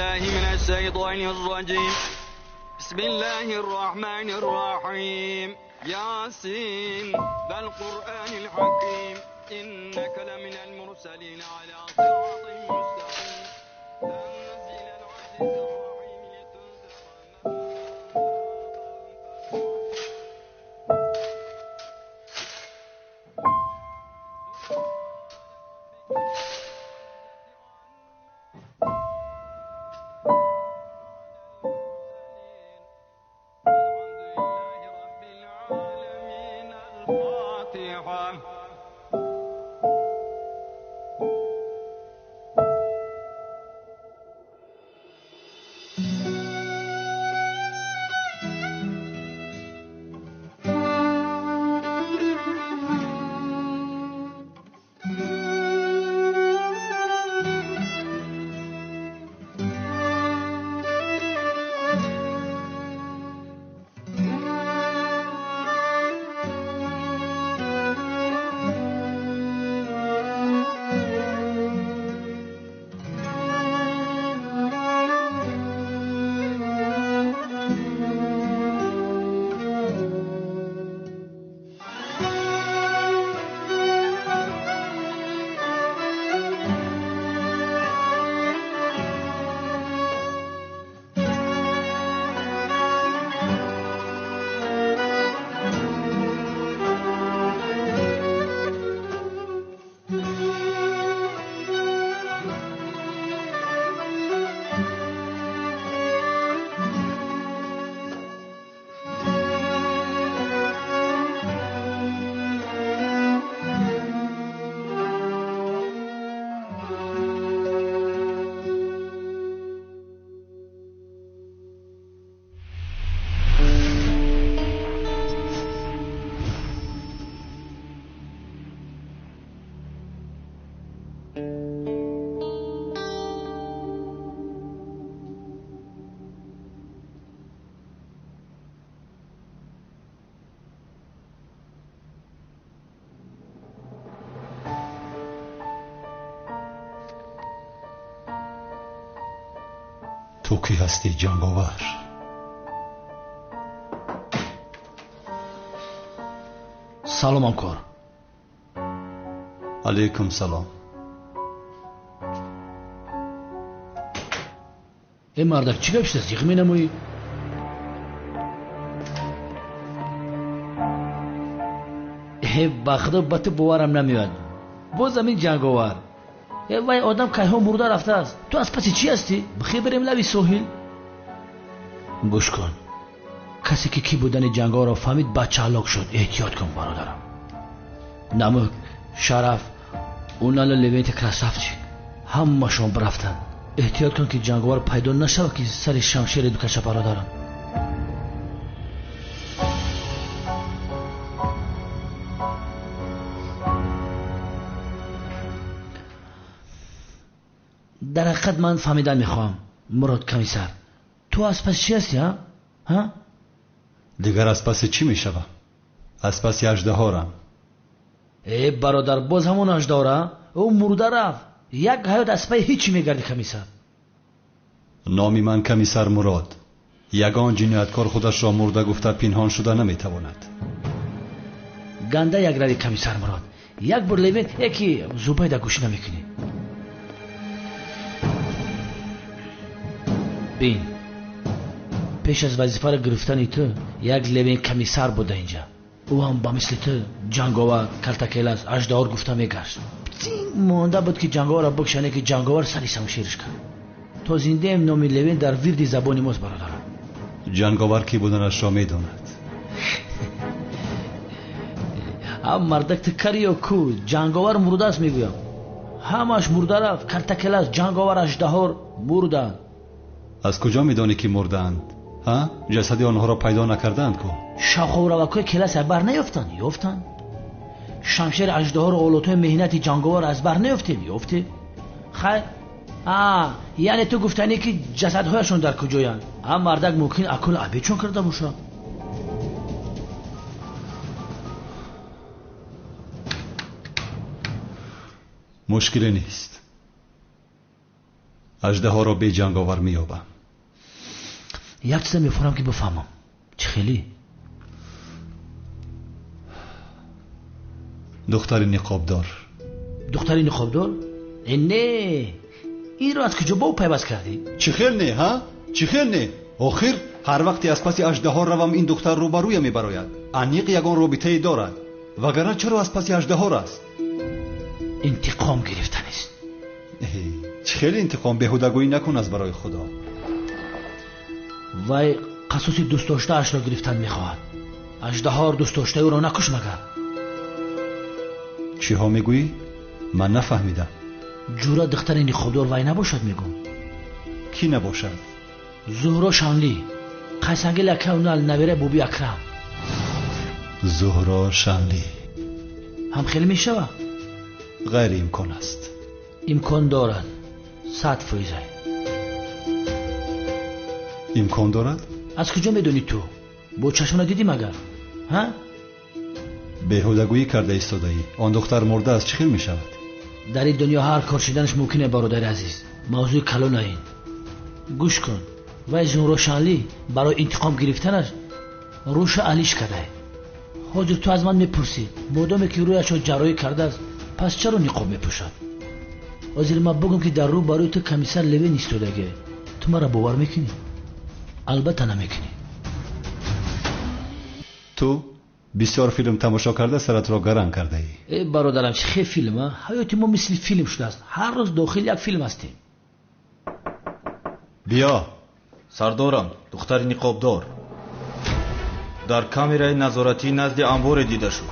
بالله من الشيطان الرجيم. بسم الله الرحمن الرحيم. ياسين والقرآن الحكيم. إنك لمن المرسلين على صراط مستقيم. تنزيل العزيز الرحيم لتنذر Ту кӣ ҳастӣ, ҷанговар? Салом, ҳамкор. Алайкум салом. Э мардак, чӣ гап шудааст? Зиғ менамоӣ? Э ба худо, ба ту боварам намеояд. Боз ҳамин ҷанговар. Э вай одам кайҳо мурда рафтааст. Ту аз паси чӣ ҳастӣ? Бихе берем лаби соҳил. Гӯш кун, касе ки кӣ будани ҷанговарро фаҳмид, бача ҳалок шуд. Эҳтиёт кун, бародарам. Намук, Шараф, Унала, Левенти красавчик, ҳамашон бирафтанд. Эҳтиёт кун, ки ҷанговар пайдо нашавад, ки сари шамшере бикаша, бародарам. Дар ҳақиқат ман фаҳмидан мехоҳам, Мурод комиссар, ту аз паси чӣ ҳастӣ? Ҳа? Дигар аз паси чӣ мешавам? Аз паси аждаҳорам. Э бародар, боз ҳамон аждаҳора? Ӯ мурда рафт. Як ҳаёт аз пайи ҳеҷ чӣ мегардӣ, комиссар. Номи ман комиссар Мурод. Ягон ҷинояткор худашро мурда гуфта пинҳон шуда наметавонад. Ганда як рави, комиссар Мурод. Як бор Левент яки Зубайда гӯш намекунӣ. Бин, пеш аз вазифаро гирифтани ту як Левен комиссар буда инҷа. Ӯ ҳам ба мисли ту ҷанговар, калтакелас, аждаҳор гуфта мегашт. Монда буд, ки ҷанговарро бикшане, ки ҷанговар сари шамшериш кард. То зиндаем номи Левен дар вирди забони мост, бародарам. Ҷанговар кӣ буданашро медонад. Ам мардак, ту карӣ ё ку? Ҷанговар мурдааст, мегӯям. Ҳамаш мурда рафт. Калтакелас, ҷанговар, аждаҳор мурданд. Аз куҷо медонӣ, ки мурдаанд? Ҳа, ҷасади онҳоро пайдо накардаанд ку? Шаховравакҳои келас аз бар наёфтанд? Ёфтанд. Шамшери аждаҳору олотҳои меҳнати ҷанговар аз бар наёфтем? Ёфтем. Хайр, а яъне ту гуфтанӣ, ки ҷасадҳояшон дар куҷоянд? А мардак, мумкин акул абечон карда бошад. Мушкиле нест. Аждаҳоро беҷанговар меёбам. Як чиза мефурам ки бифаҳмам. Чӣ хеле? Духтари ниқобдор. Духтари ниқобдор? Не, инро аз куҷо бо ӯ пайваст кардӣ? Чӣ хел не, ҳа? Чӣ хел не? Охир ҳар вақте аз паси аждаҳо равам, ин духтар рӯбарӯя мебарояд. Аниқ ягон робитае дорад. Вагарна чаро аз паси аждаҳор аст? Интиқом гирифтанист. Чӣ хеле интиқом? Беҳудагӯӣ накун аз барои Худо. Вай қасоси дӯстдоштаашро гирифтан мехоҳад. Аждаҳор дӯстдоштаи ӯро накуш магар. Чиҳо мегӯӣ? Ман нафаҳмидам. Ҷура духтари ниқобдор вай набошад, мегӯм. Кӣ набошад? Зуҳро Шанлӣ, Қайсангил акаунал набираи Боби Акрам. Зуҳро Шанлӣ ҳам хеле мешавад? Ғайриимкон аст. Имкон дорад, 100%. Имкон дорад? Аз куҷо медонӣ ту? Бо чашмона дидӣ магар? Ҳа? Беҳудагӯӣ карда истодаӣ. Он духтар мурда аст, чӣ хел мешавад? Дар ин дунё ҳар кор шиданаш мумкин е, бародари азиз. Мавзӯи калона ин. Гӯш кун, вай Зуҳро Шанлӣ барои интиқом гирифтанаш рӯша алиш кардае. Ҳозир ту аз ман мепурсӣ, модоме ки рӯяшро ҷарроҳӣ кардааст, пас чаро ниқоб мепӯшад? Ҳозир ман бигӯм ки дар рӯ барои ту комиссар Левин истодагӣ, ту маро бовар мекунӣ? Албатта намекунӣ. Ту бисёр филм тамошо карда саратро гаранг кардаӣ. Э бародарам, чӣ хел филм, а? Ҳаёти мо мисли филм шудааст. Ҳар рӯз дохили як филм ҳастем. Биё. Сардорам, духтари ниқобдор дар камераи назоратӣ назди амборе дида шуд.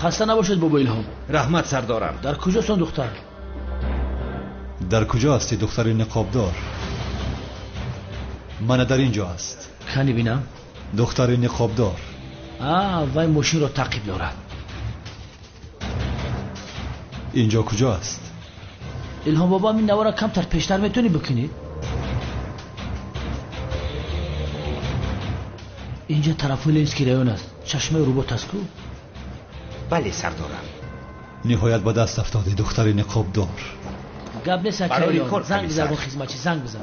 Хаста набошед, бобо Илҳом. Раҳмат, сардорам. Дар куҷост он духтар? Дар куҷо ҳастӣ, духтари ниқобдор? Мана дар ин ҷо аст. Кани бинам? Духтари ниқобдор. Вай мошинро таъқиб дорад. Ин ҷо куҷо аст? Илҳом бобо, ин навора камтар пештар метавонӣ бикунӣ? Инҷа тарафи Ленинский район аст. Чашмаи рубот аст ку? Бале, сардорам. Ниҳоят ба даст афтодӣ, духтари ниқобдор. Гап нест, акаилон. Занг бизан, бо хизматчӣ, занг бизан.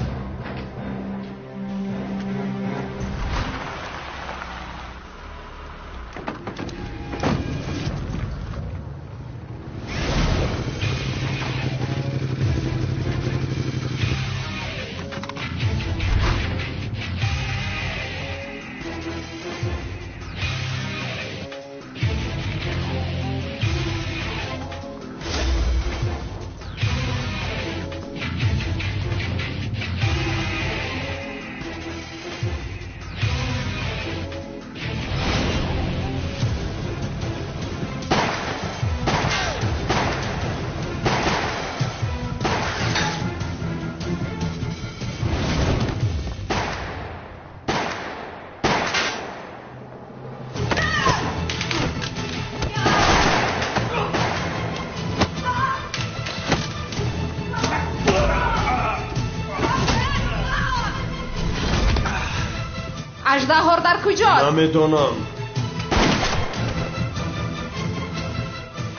Аждаҳор дар куҷост? Намедонам.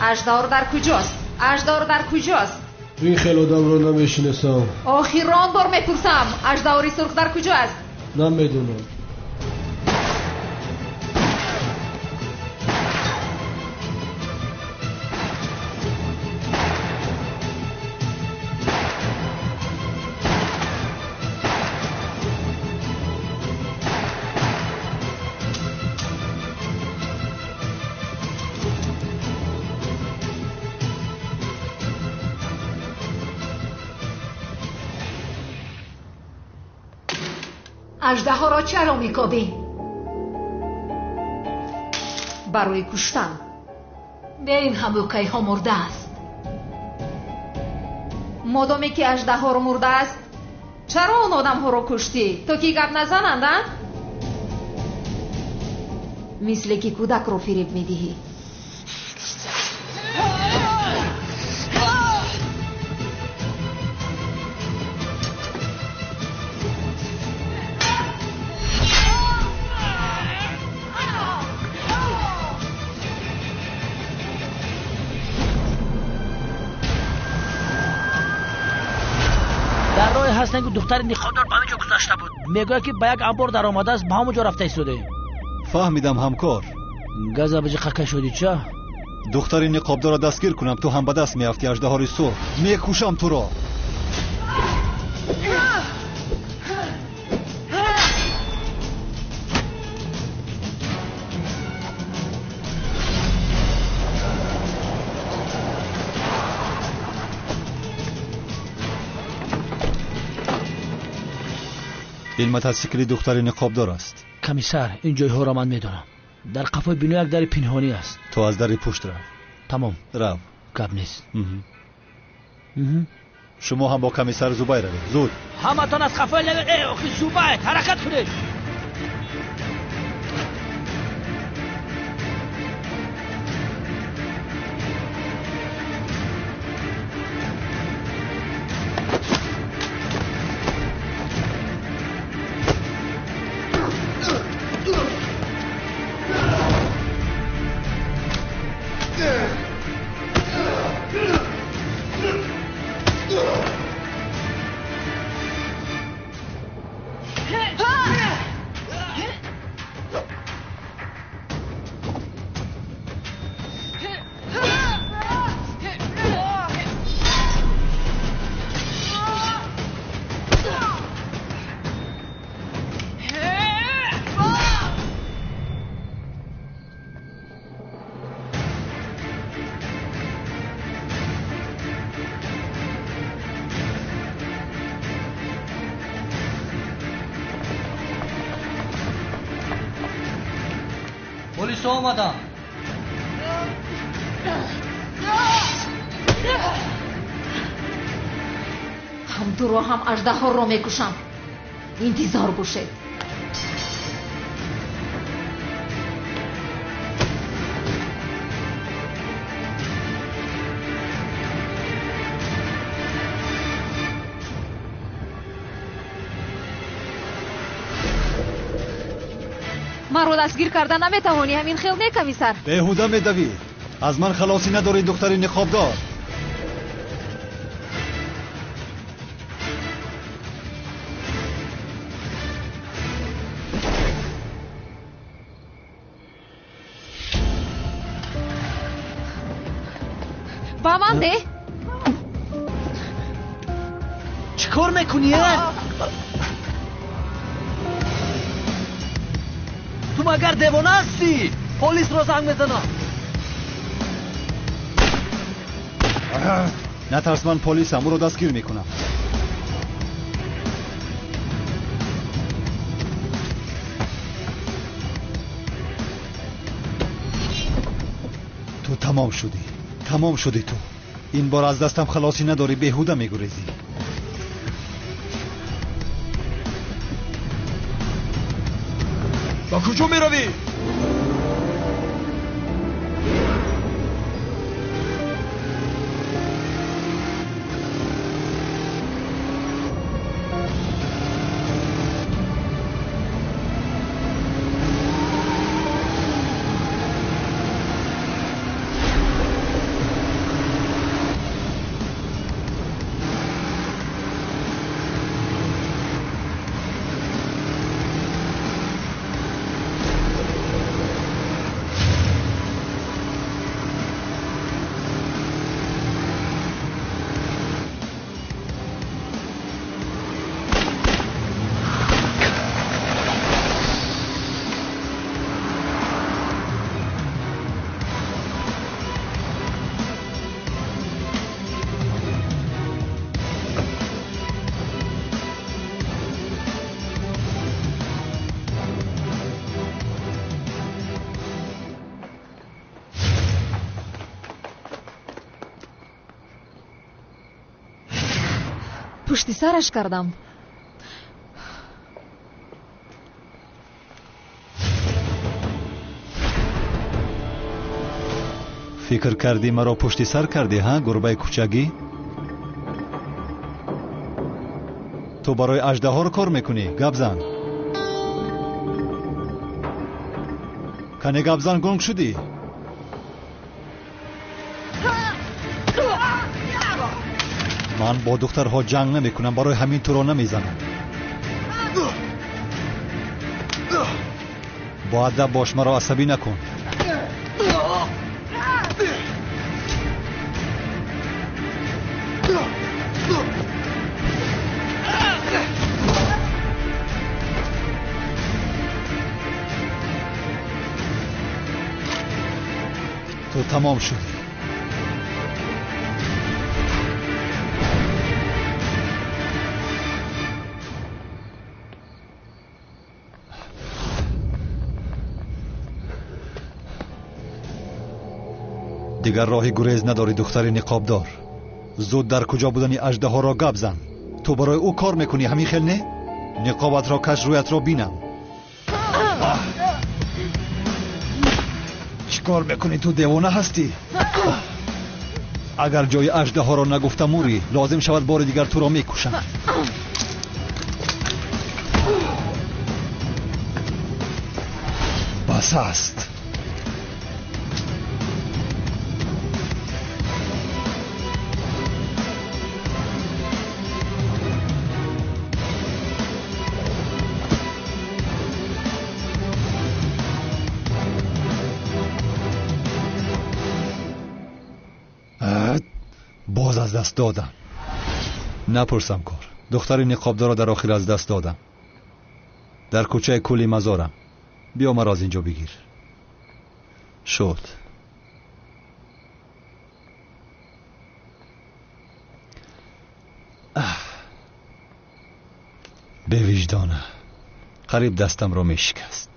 Аждаҳор дар куҷост? Аждаҳор дар куҷост? Ин хел одамро намешинасам. Охирон бор мепурсам, аждаҳори сурх дар куҷо аст? Намедонам. Аждаҳоро чаро мекобӣ? Барои куштан. Бе ин ҳам ӯ кайҳо мурдааст. Модоме ки аждаҳор мурдааст, чаро он одамҳоро куштӣ? То ки гап назананд, а? Мисле ки кӯдакро фиреб медиҳӣ. Дар роҳе ҳастанд ки духтари ниқобдор ба ҳамин ҷо гузашта буд. Мегӯяд ки ба як амбор даромадааст, ба ҳамон ҷо рафта истодаем. Фаҳмидам ҳамкор. Газа биҷи қака шудӣ ча? Духтари ниқобдорро дастгир кунам, ту ҳам ба даст меафтӣ, аждаҳори сурх. Мекушам туро. Ин мотосикли духтари ниқобдор аст. Комиссар, ин ҷойҳоро ман медонам. Дар қафои бино як дари пинҳонӣ аст. Ту аз дари пушт рав. Тамом. Рав. Гап нест. Шумо ҳам бо комиссар Зубайр равед. Зуд. Ҳаматон аз қафои лаве. Э, охи Зубайр, ҳаракат кунед. Полисҳо омаданд. Ҳам туро, ҳам аждаҳорро мекушам. Интизор бошед. Маро дастгир карда наметавонӣ, ҳамин хел не, комиссар? Беҳуда медавӣ. Аз ман халосӣ надорӣ, духтари ниқобдор. Ба ман де? Чӣ кор мекунӣ? Ту магар девона ҳастӣ? Полисро занг мезанам. Натарс, ман полисам, ӯро дастгир мекунам. Ту тамом шудӣ, тамом шудӣ ту. Ин бор аз дастам халосӣ надорӣ, беҳуда мегурезӣ. Ба куҷо меравӣ? Пушти сараш кардам. Фикр кардӣ маро пушти сар кардӣ, ҳа, гурбаи кӯчагӣ? Ту барои аждаҳор кор мекунӣ? Гап зан. Кане гап зан, гунг шудӣ? Ман бо духтарҳо ҷанг намекунам, барои ҳамин туро намезанам. Боадаб бош, маро асабӣ накун. Ту тамом шудӣ. Дигар роҳи гурез надорӣ, духтари ниқобдор. Зуд дар куҷо будани аждаҳоро гап зан. Ту барои ӯ кор мекунӣ, ҳамин хел не? Ниқобатро каш, рӯятро бинам. Чӣ кор мекунӣ? Ту девона ҳастӣ? Агар ҷои аждаҳоро нагуфта мурӣ, лозим шавад бори дигар туро мекушам. Бас аст. Боз аз даст додам. Напурсам кор. Духтари ниқобдорро дар охир аз даст додам. Дар кӯчаи кӯли мазорам. Биё маро аз инҷо бигир. Шуд. Бевиҷдона. Қариб дастамро мешикаст.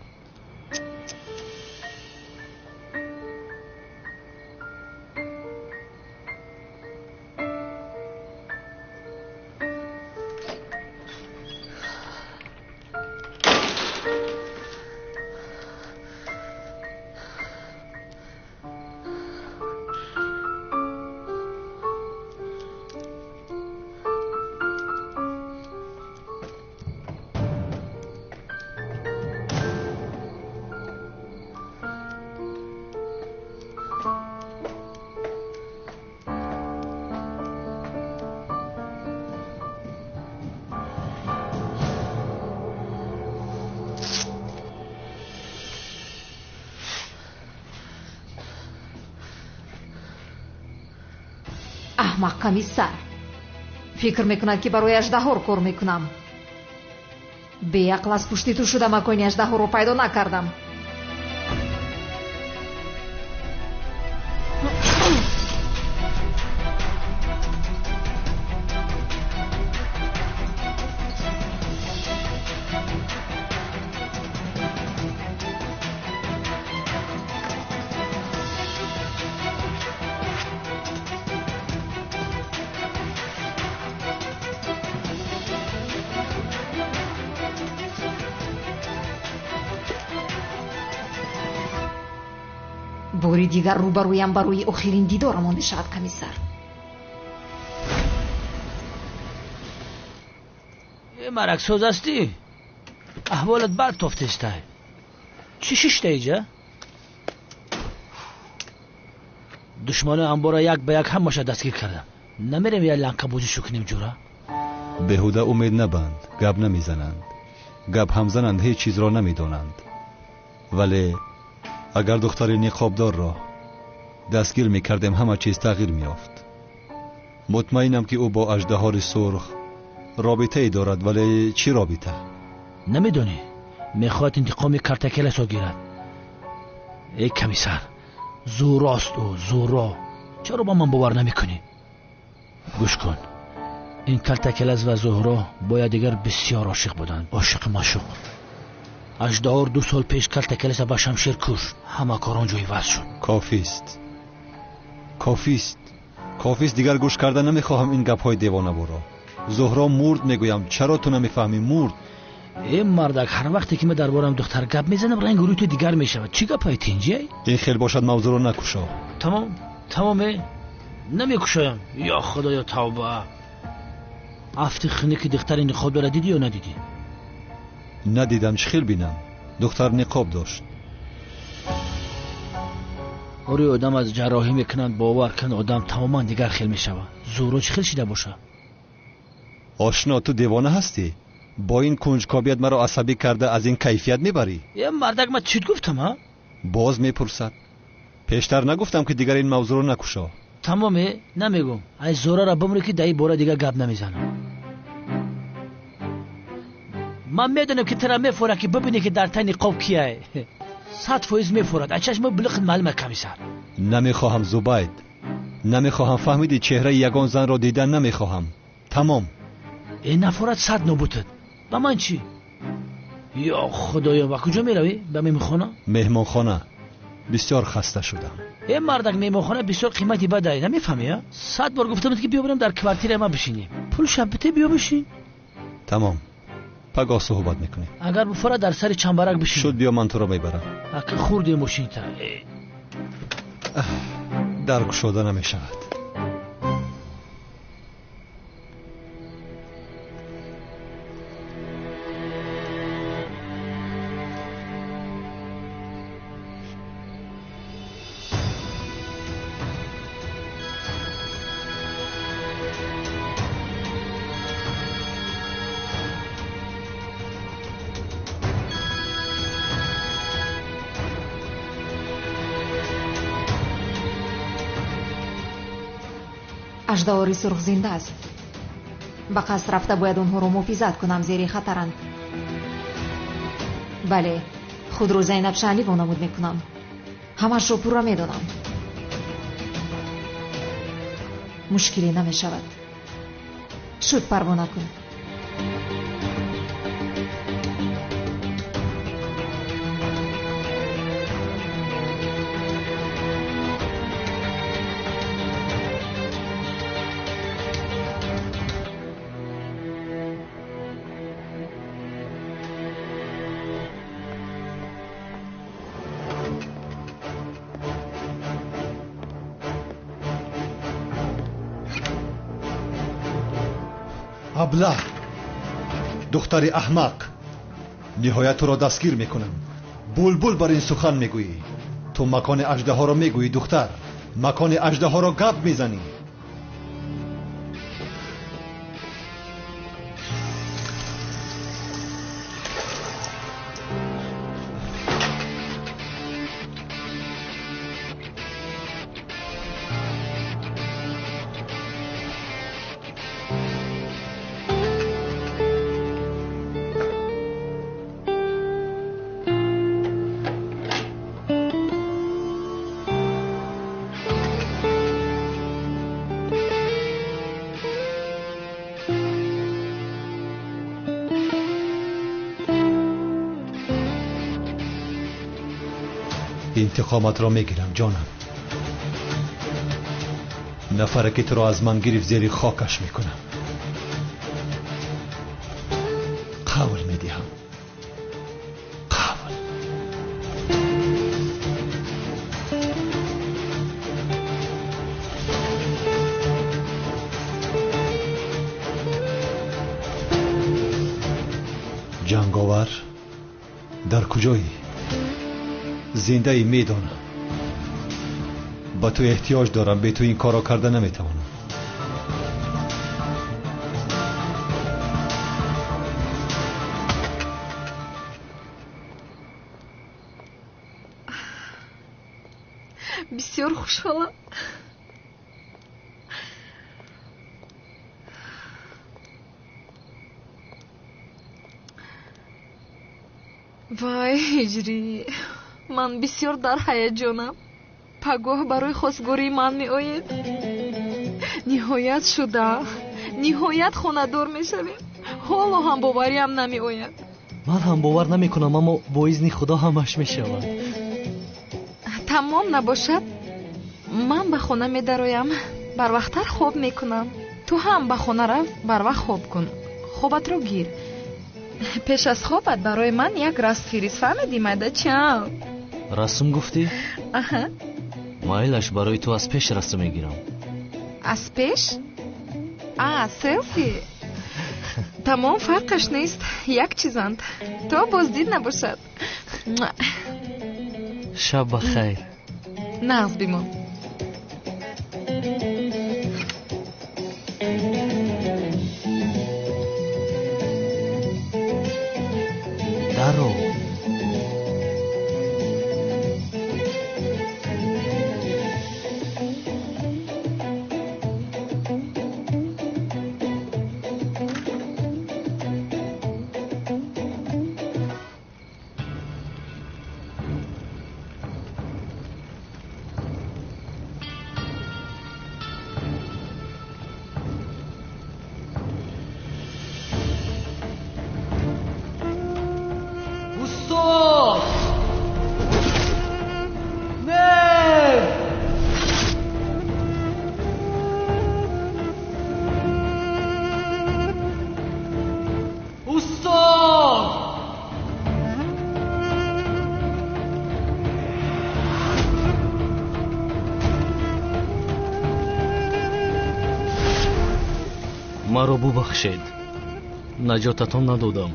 Аҳмақ комиссар фикр мекунад, ки барои аждаҳор кор мекунам. Беақл аз пушти ту шуда макони аждаҳорро пайдо накардам. Бори дигар рӯбарӯям барои охирин дидорамон мешавад, комиссар. Э мараксоз ҳастӣ? Аҳволат бад тофтестай. Чӣ шишта иҷа? Душманои амбора як ба як ҳамаша дастгир кардам. Намерем я ланкабозишу кунем, ҷура? Беҳуда умед набанд, гап намезананд. Гап ҳам зананд, ҳеҷ чизро намедонанд. Вале агар духтари ниқобдорро дастгир мекардем, ҳама чиз тағйир меёфт. Мутмаинам, ки ӯ бо аждаҳори сурх робитае дорад, вале чӣ робита? Намедонӣ, мехоҳад интиқоми картакеласо гирад. Эй комиссар, зӯрост ӯ, зӯро. Чаро ба ман бовар намекунӣ? Гӯш кун, ин калтакелас ва Зуҳро бояд дигар бисёр ошиқ буданд, ошиқи машуқ. Аждаҳор 2 сол пеш калтакеласа ба шамшер кушт. Ҳама кор он ҷо иваз шуд. Кофист, кофист, кофист. Дигар гӯш карда намехоҳам ин гапҳои девонаборо. Зуҳро мурд мегӯям. Чаро ту намефаҳмӣ? Мурд. Э мардак, ҳар вақте ки ман дар бораам духтар гап мезанам, ранги рӯи ту дигар мешавад. Чӣ гапай, тинҷиай? Ин хел бошад, мавзӯъро накушо. Тамом, тамоме, намекушоям. Ё худоё, тавба. Афти хунуки духтари ниқоб дора дидӣ ё надидӣ? Надидам, чӣ хел бинам? Духтар ниқоб дошт. Ори одам аз ҷарроҳӣ мекунанд, бовар кун, одам тамоман дигар хел мешавад. Зуҳро чӣ хел шида бошад? Ошно, ту девона ҳастӣ? Бо ин кунҷкобият маро асабӣ карда аз ин кайфият мебарӣ? Е мардак, ман чит гуфтам, ҳа? Боз мепурсад. Пештар нагуфтам, ки дигар ин мавзӯъро накушо. Тамоме, намегӯм. Ай Зуҳрара бимрӣ, ки дар ин бора дигар гап намезанам. Ман медонам, ки тура мефорад, ки бибинӣ, ки дар таи ниқоб кияй. 100% мефорад. Аз чашми булиқат маълума, комиссар. Намехоҳам, Зубайд, намехоҳам. Фаҳмидӣ? Чеҳраи ягон занро дидан намехоҳам. Тамом. Э нафорад, сад нобутад. Ба ман чӣ? Ё худоё, ба куҷо меравӣ? Ба меҳмонхона? Меҳмонхона. Бисёр хаста шудам. Э мардак, меҳмонхона бисёр қимати бадай, намефаҳмӣ? А 100 бор гуфтамед, ки биё бирам дар квартираи ман бишинем. Пул шаб бите, биё бишин. Тамом, пагоҳ суҳбат мекунем. Агар буфора, дар сари чамбарак бишин. Шуд, биё, ман туро мебарам. Ака хурде мошинта. Дар кушода намешавад. Аждаҳори сурх зинда аст. Ба қасд рафта бояд онҳоро муҳофизат кунам, зери хатаранд. Бале, худро Зайнаб Шаҳлӣ вонамуд мекунам. Ҳамашро пурра медонам. Мушкиле намешавад. Шуд, парво накун. Аблаҳ, духтари аҳмақ, ниҳоят туро дастгир мекунам. Булбул бар ин сухан мегӯӣ. Ту макони аждаҳоро мегӯӣ, духтар. Макони аждаҳоро гап мезанӣ. Интиқоматро мегирам, ҷонам. Нафаре ки туро аз ман гирифт, зери хокаш мекунам. Қавл медиҳам, қавл. Ҷанговар, дар куҷоӣ? Зиндаӣ, медонам. Ба ту эҳтиёҷ дорам, бе ту ин корро карда наметавонам. Бисёр хушҳолам. Вай, ҳиҷрӣ, ман бисёр дар ҳаяҷонам. Пагоҳ барои хостгории ман меоед. Ниҳоят шуда, ниҳоят хонадор мешавем. Ҳоло ҳам бовариам намеояд. Ман ҳам бовар намекунам, аммо бо изни Худо ҳамаш мешавад. Тамом набошад, ман ба хона медароям, барвақттар хоб мекунам. Ту ҳам ба хона рав, барвақт хоб кун. Хобатро гир. Пеш аз хобат барои ман як расм фирист, фаҳмидӣ, майдачам? Расм гуфтӣ? Аҳа. Майлаш, барои ту аз пеш расм мегирам. Аз пеш? А, селфи? Тамом, фарқаш нест, як чизанд. То боздид набошад. Шаб ба хайр. Нағз бимон. Даро. Маро бубахшед, наҷотатон надодам.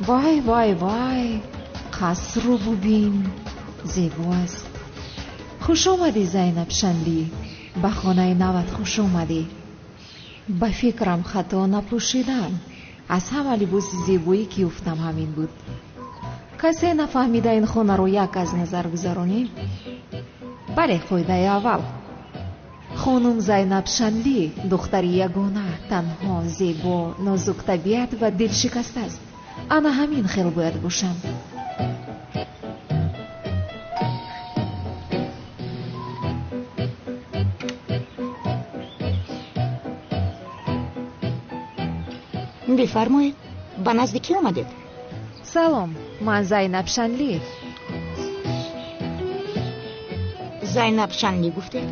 Вай, вай, вай, қасрро бубин, зебо аст. Хуш омадӣ, Зайнаб Шанлӣ, ба хонаи нават хуш омадӣ. Ба фикрам хато напӯшидам. Аз ҳама либоси зебоӣ ки ёфтам ҳамин буд. Касе нафаҳмида ин хонаро як аз назар гузаронем? Бале, қоидаи аввал. Хонум Зайнаб Шанлӣ духтари ягона, танҳо, зебо, нозуктабиат ва дилшикаста аст. Ана ҳамин хел бояд бошам. Бифармоед, ба назди кӣ омадед? Салом, ман Зайнаб Шанлӣ. Зайнаб Шанлӣ гуфтед?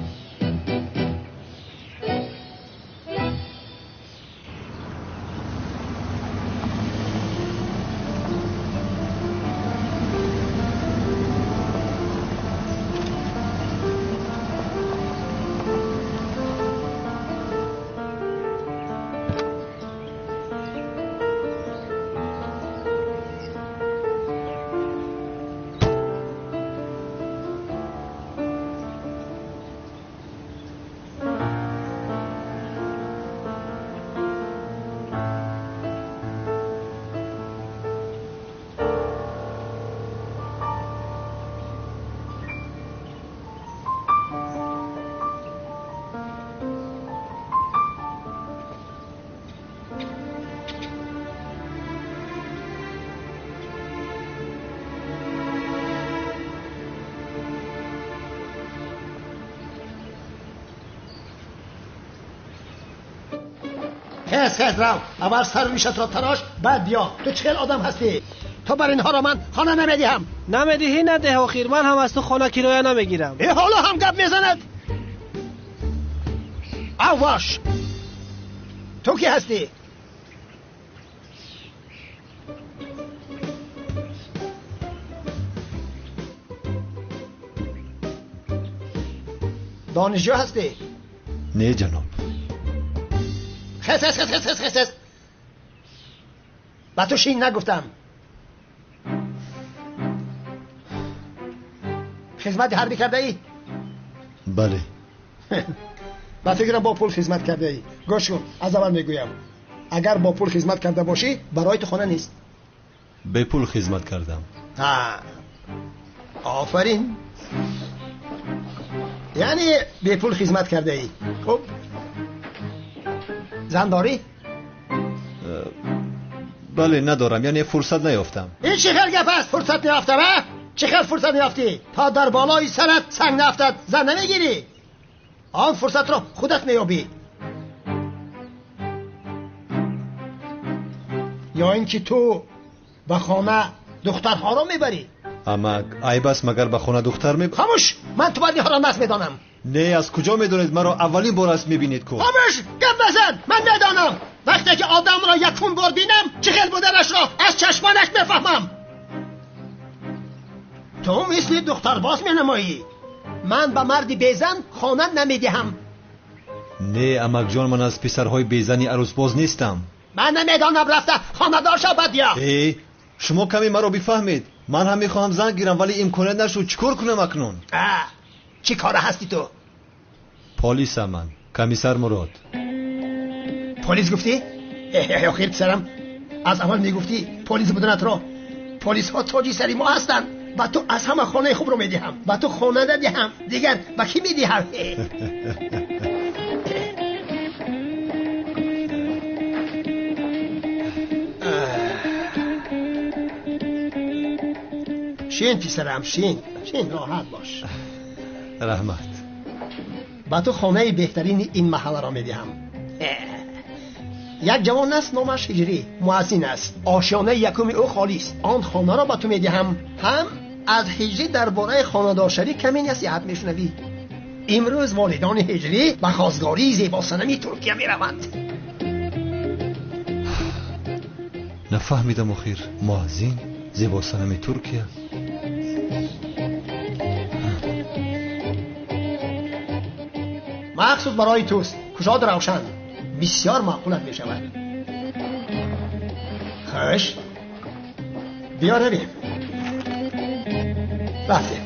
خیز رو اول سر ریشت را تراش بعد بیا. تو چه آدم هستی؟ تو بر اینها را من خانه نمیدهم. نمیدهی نده آخیر، من هم از تو خانه کرایه نمیگیرم. ای حالا هم گپ میزند. آواش تو کی هستی؟ دانشجو هستی؟ نه جناب. خس خس خس خس خس خس. با تو شین نگفتم. خدمت حربی کرده ای؟ بله. Ба фикрам бо пул хизмат кардаӣ. Гӯш кун, аз аввал мегӯям, агар бо пул хизмат карда бошӣ, барои ту хона нест. Бепул хизмат кардам. Офарин, яъне бепул хизмат кардаӣ. Хуб, зан дорӣ? Бале, надорам, яъне фурсат наёфтам. Ин чӣ хел гап аст, фурсат наёфтам? А чӣ хел фурсат наёфтӣ? То дар болои сарат санг нафтад, зан намегирӣ. Он фурсатро худат меёбӣ. Ё ин ки ту ба хона духтарҳоро мебарӣ? Амак, айб аст, магар ба хона духтар ме... Хомӯш! Ман ту бадиҳоро нас медонам. Не, аз куҷо медонед? Маро аввалин бор аст мебинед ку. Хомӯш! Гап назан! Ман медонам. Вақте ки одамро якум бор бинам, чӣ хел буданашро аз чашмонаш мефаҳмам. Ту мисли духтарбоз менамоӣ. Ман ба марди безан хона намедиҳам. Не, амакҷон, ман аз писарҳои безани арӯсбоз нестам. Ман намедонам, рафта хонадор шав, баъд биё. Э, шумо каме маро бифаҳмед. Ман ҳам мехоҳам зан гирам, вале имконият нашуд. Чӣ кор кунам акнун? Чӣ кора ҳастӣ ту? Полисам ман, комиссар Мурод. Полис гуфтӣ? Охир писарам, аз аввал мегуфтӣ полис буданатро. Полисҳо тоҷи сари мо ҳастанд. Ба ту аз ҳама хонаи хубро медиҳам. Ба ту хона надиҳам, дигар ба кӣ медиҳам? Шин писарам, шин, шин, роҳат бош. Раҳмат. Ба ту хонаи беҳтарини ин маҳалларо медиҳам. Як ҷавон аст, номаш Ҳиҷрӣ, муаззин аст. Ошёнаи якуми ӯ холист. Он хонаро ба ту медиҳам. Ҳам аз Ҳиҷрӣ дар бораи хонадоршавӣ каме насиҳат мешунавӣ. Имрӯз волидони Ҳиҷрӣ ба хостгории зебосанами Туркия мераванд. Нафаҳмидам охир, муаззин, зебосанами Туркия. Махсус барои туст, кушод равшан, бисёр маъқулат мешавад. Хуш, биё равем. Рафтем.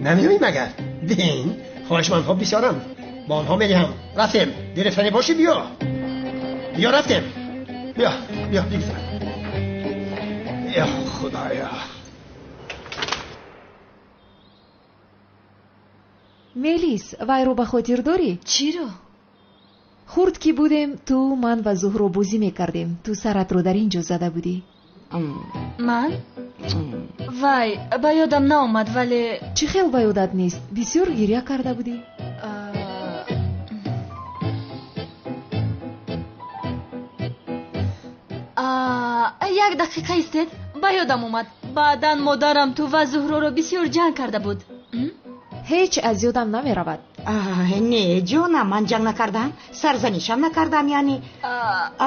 Намеоӣ магар? Бин, хоҳишмандҳо бисёранд, ба онҳо медиҳам. Рафтем. Гирифтанӣ бошӣ биё. Биё рафтем. Биё, биё, бигзар. Ё Худоё. Мелис, вайро ба хотир дорӣ? Чиро? Хурд ки будем, ту, ман ва Зуҳро бозӣ мекардем. Ту саратро дар ин ҷо зада будӣ. Ман? Вай, ба ёдам наомад, вале... Чӣ хел ба ёдат нест? Бисёр гиря карда будӣ. Як дақиқа истед, ба ёдам омад. Баъдан модарам ту ва Зуҳроро бисёр ҷанг карда буд. Ҳеҷ аз ёдам намеравад. Не, ҷонам, ман ҷанг накардам, сарзанишам накардам, яъне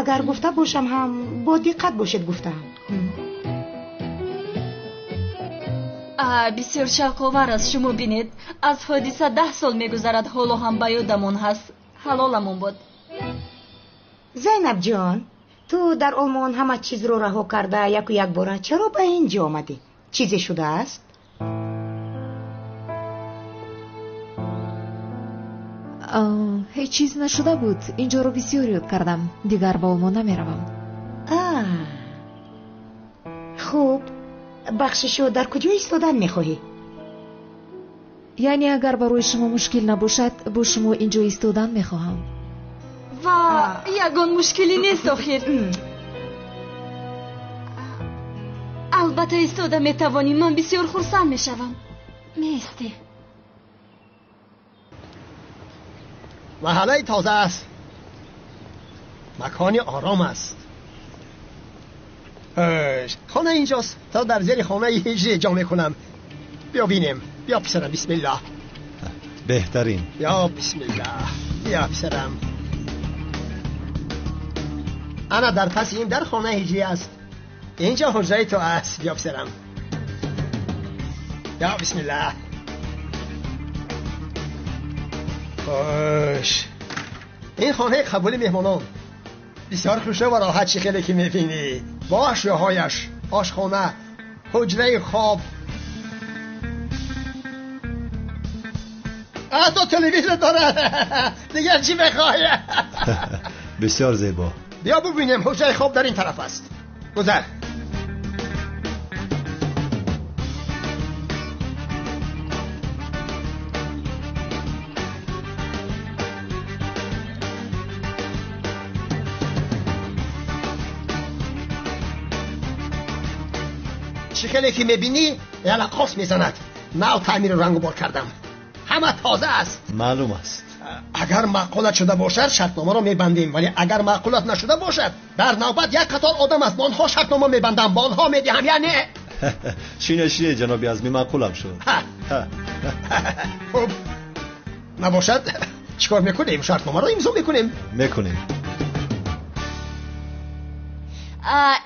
агар гуфта бошам ҳам бо диққат бошед гуфтаам. Бисёр шавқовар аст, шумо бинед. Аз ҳодиса 10 сол мегузарад, ҳоло ҳам ба ёдамон ҳаст. Ҳалоламон бод. Зайнабҷон, ту дар Олмон ҳама чизро раҳо карда яку якбора чаро ба ин ҷо омадӣ? Чизе шудааст? Ҳеҷ чиз нашуда буд. Инҷоро бисёр ёд кардам. Дигар ба Олмон намеравам. Хуб, бахшишо, дар куҷо истодан мехоҳӣ? Яъне агар барои шумо мушкил набошад, бо шумо инҷо истодан мехоҳам. Ва ягон мушкилӣ нест охир. Албатта истода метавонӣ, ман бисёр хурсанд мешавам. Меистӣ. Маҳаллаи тоза аст, макони ором аст. Хона инҷост. То дар зери хонаи Ҳиҷрӣ ҷо мекунам. Биё бинем. Биё писарам, бисмиллаҳ. Беҳтарин. Ё бисмиллаҳ. Биё писарам. Ана дар паси ин дар хонаи Ҳиҷрӣ аст. Инҷо ҳуҷраи ту аст. Биё писарам. Ё бисмиллаҳ. Хуш, ин хонаи қабули меҳмонон бисёр хушрӯ ва роҳат, чӣ хеле ки мебинӣ, бо ашёҳояш, ошхона, ҳуҷраи хоб. Ҳатто телевизор дорад. Дигар чӣ мехоҳӣ? Бисёр зебо. Биё бубинем, ҳуҷраи хоб дар ин тараф аст. Гузар. Чӣ хеле ки мебинӣ, ялақос мезанад. Нав таъмиру рангубор кардам. Ҳама тоза аст. Маълум аст. Агар маъқулат шуда бошад, шартномаро мебандем, вале агар маъқулат нашуда бошад, дар навбат як қатор одам аст, бо онҳо шартнома мебандам, бо онҳо медиҳам, яъне шине, шине, ҷаноби Азмӣ, маъқулам шуд. Хуб, набошад, чӣ кор мекунем? Шартномаро имзо мекунем. Мекунем.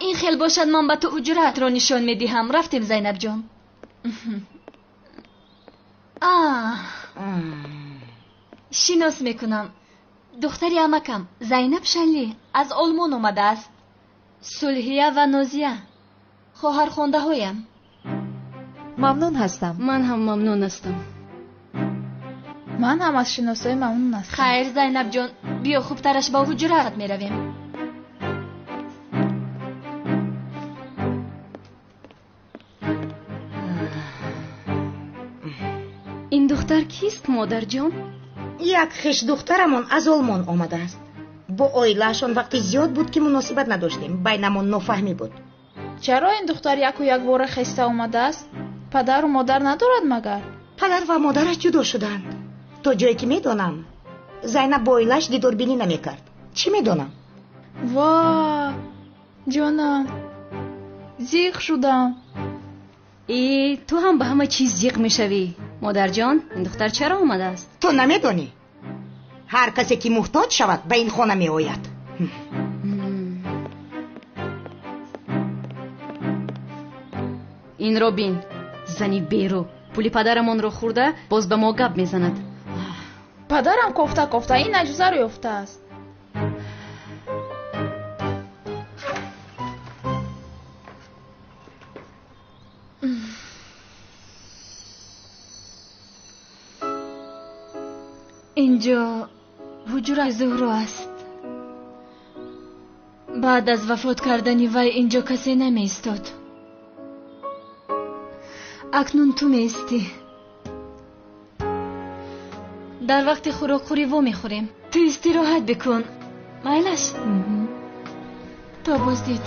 Ин хел бошад, ман ба ту ҳуҷраатро нишон медиҳам. Рафтем, Зайнабҷон. Шинос мекунам. Духтари амакам Зайнаб Шанли аз Олмон омадааст. Сулҳия ва Нозия хоҳархондаҳоям. Мамнун ҳастам. Ман ҳам мамнун ҳастам. Ман ҳам аз шиносоӣ мамнун ҳастам. Хайр, Зайнабҷон, биё хубтараш ба ҳуҷраат меравем. Ин духтар кист, модарҷон? Як хешдухтарамон аз Олмон омадааст. Бо оилаашон вақти зиёд буд, ки муносибат надоштем. Байнамон нофаҳмӣ буд. Чаро ин духтар яку якбора хеста омадааст? Падару модар надорад магар? Падар ва модараш ҷудо шуданд. То ҷое ки медонам, Зайнаб бо оилааш дидорбинӣ намекард. Чӣ медонам? Ва, ҷонам, зиқ шудам. Э, ту ҳам ба ҳама чиз зиқ мешавӣ. Модарҷон, ин духтар чаро омадааст? Ту намедонӣ? Ҳар касе ки муҳтоҷ шавад, ба ин хона меояд. Инро бин, зани беру пули падарамонро хӯрда, боз ба мо гап мезанад. Падарам кофта кофта ин аҷузаро ёфтааст. Инҷо ҳуҷраи Зуҳро аст. Баъд аз вафот кардани вай инҷо касе намеистод. Акнун ту меистӣ. Дар вақти хӯрокхӯрӣ во мехӯрем. Ту истироҳат бикун. Майлаш? То боздид.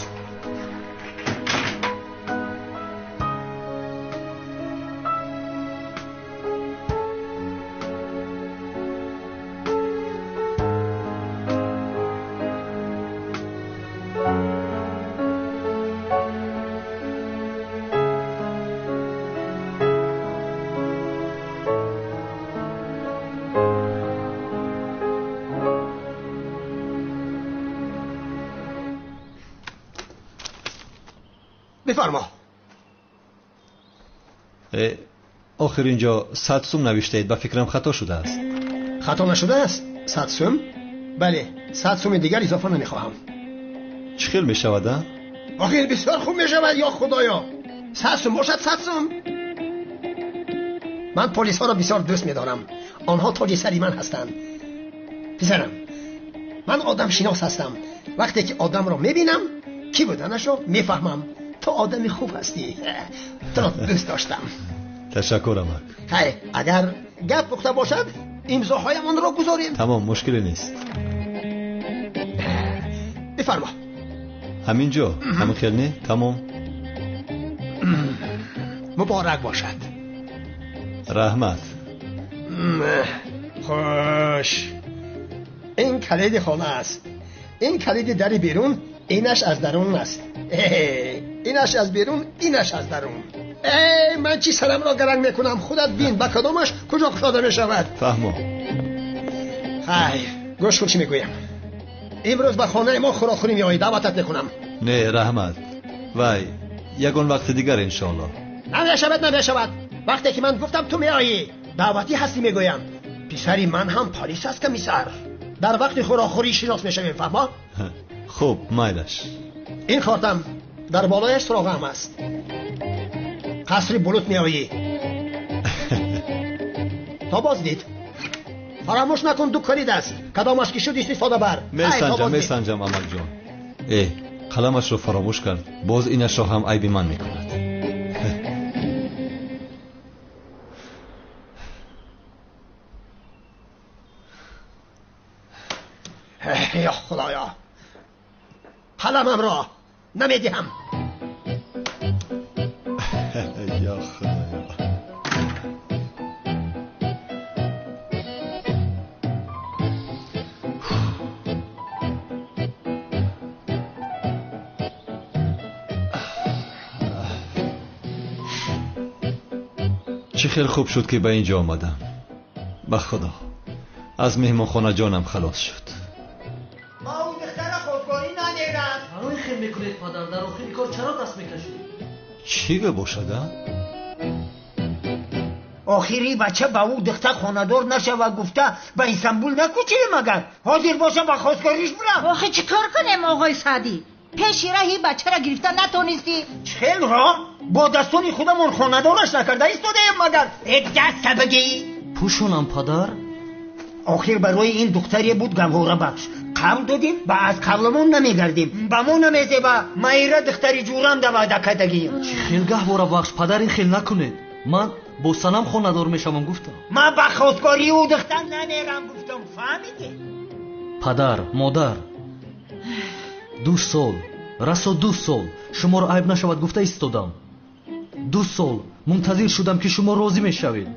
بفرما. охир инҷо 100 сум навиштаед, ба фикрам хато шудааст. Хато нашудааст? 100 сум? Бале, 100 суми дигар изофа намехоҳам. Чӣ хел мешавад, а? Охир бисёр хуб мешавад, ё худоё. 100 сум бошад, 100 сум. Ман полисҳоро бисёр дӯст медорам. Онҳо тоҷи сари ман ҳастанд. Писарам, ман одамшинос ҳастам. Вақте ки одамро мебинам, кӣ буданашро мефаҳмам. Ту одами хуб ҳастӣ. Туро дӯст доштам. Ташаккур, амак. Хайр, агар гап пухта бошад, имзоҳоямонро гузорем. Тамом, мушкиле нест. Бифармо. Ҳамин ҷо, ҳамин хел не? Тамом. Муборак бошад. Раҳмат. Хуш. Ин калиди хона аст. Ин калиди дари берун, инаш аз дарун аст. Инаш аз берун, инаш аз дарун. Эй, ман чӣ сарамро гаранг мекунам? Худат бин, ба кадомаш куҷо кушода мешавад. Фаҳмо. Хайр, гӯш кун чӣ мегӯям. Имрӯз ба хонаи мо хӯрокхӯрӣ меоӣ, даъватат мекунам. Не, раҳмат. Вай, ягон вақти дигар иншоаллоҳ. Намешавад, намешавад. Вақте ки ман гуфтам ту меоӣ, даъватӣ ҳастӣ мегӯям. Писари ман ҳам полис аст, комиссар. Дар вақти хӯрокхӯрӣ шинос мешавем, фаҳмо? Хуб, майлаш. Ин кортам дар болояш суроғаам аст. Қасри Булут меоӣ. То боздид. Фаромӯш накун, ду калид аст. Кадомаш ки шуд истифода бар. Месанҷам, месанҷам, амакҷон. Э, қаламашро фаромӯш кард, боз инашро ҳам айби ман мекунад. Ё Худоё, қаламамро намедиҳам. Ё Худоё. Чӣ хел хуб шуд, ки ба ин ҷо омадам. Ба Худо, аз меҳмонхона ҷонам халос шуд. Ма ӯ духтара хостгорӣ намерам. Чаро ин хел мекунед, падар? Дар охири кор чаро даст мекашед? Чӣ бошад, а? Охири бача ба ӯ духтар хонадор нашава гуфта ба Истанбул накӯчидем, агар ҳозир бошам ба хостгориш бурам. Охи чӣ кор кунем, оғои Саъдӣ? Пеши раҳи бачаро гирифта натонистӣ. Чӣ хел роҳ? Бо дастони худамон хонадораш накарда истодаем, магар э даста бигӣ. Пӯшонам, падар. Охир барои ин духтаре буд гаҳворабахш. Қавл додем ба аз қавламон намегардем. Ба мо намезеба Майра духтари ҷурам да ваъда кардагием. Чӣ хел гаҳворабахш, падар, ин хел накунед. Ман бо Санам хонадор мешавам гуфтам. Ман ба хостгории ӯ духтар намерам гуфтам, фаҳмидӣ? Падар, модар, 2 сол, расо 2 сол шуморо айб нашавад гуфта истодам. 2 сол мунтазир шудам, ки шумо розӣ мешавед.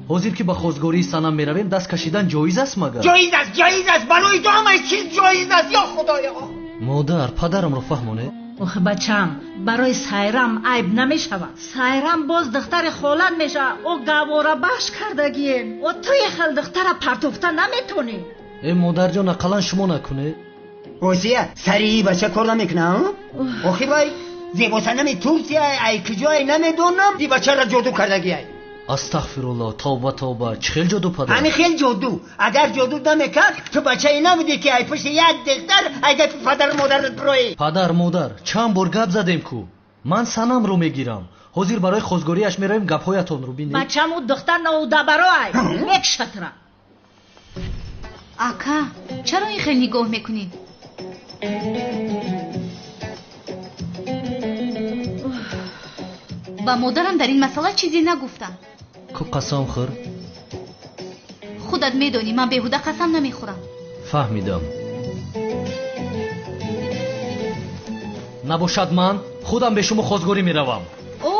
Ҳозир ки ба хостгории Санам меравем, даст кашидан ҷоиз аст магар? Ҷоиз аст, ҷоиз аст. Барои ту ҳамаи чиз ҷоиз аст, ё Худоё. Модар, падарамро фаҳмонед. Охи бачам, барои Сайрам айб намешавад. Сайрам боз духтари холат мешавад. Ӯ гаҳворабахш кардагием. Ӯ туи хел духтара партофта наметонӣ. Э модарҷон, ақаллан шумо накунед. Осия, сари бача кор намекунам? Охи вай зебосанами Турсия, ай куҷое намедонам, ди бачаро ҷоду кардагиай. Астағфируллоҳ, тавба, тавба. Чӣ хел ҷоду, падар? Ҳами хел ҷоду. Агар ҷоду намекард, ту бачае набудӣ, ки ай пушти як духтар ай гапи падару модарат бироӣ. Падар, модар, чанд бор гап задем ку. Ман Санамро мегирам. Ҳозир барои хостгориаш меравем, гапҳоятонро бинед. Бачам ӯ духтар наудабароай. Мекшатра. Ака, чаро ин хел нигоҳ мекунӣ? Ба модарам дар ин масъала чизе нагуфтам. Ку қасам хӯр? Худат медонӣ, ман беҳуда қасам намехӯрам. Фаҳмидам. Набошад, ман худам бе шумо хостгорӣ меравам. О,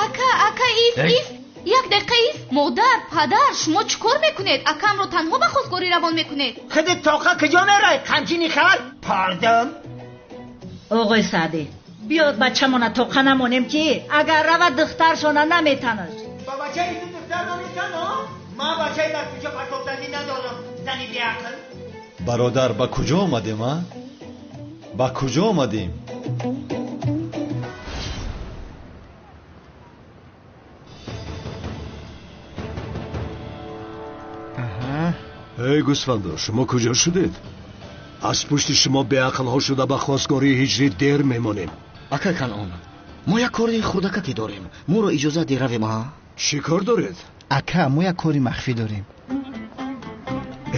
ака, ака, ис, ис, як дақиқа ис. Модар, падар, шумо чӣ кор мекунед? Акамро танҳо ба хостгорӣ равон мекунед. Худат тоқа куҷо мерай? Қамчини хар? Пардон. Оғои Саъдӣ, биёд бачамона тоқа намонем, ки агар равад духтаршона наметанаш. Ба бачаи ту духтар наметан, ман бачаи дар кӯча партофтагӣ надорам, зани беақл. Бародар, ба куҷо омадем, а? Ба куҷо омадем? Эй гӯсфандо, шумо куҷо шудед? Аз пушти шумо беақлҳо шуда ба хостгории ҳиҷрӣ дер мемонем. Акай Канъон, мо як кори хурдакаке дорем. Моро иҷозат де равем, а? Чӣ кор доред? Ака, мо як кори махфӣ дорем.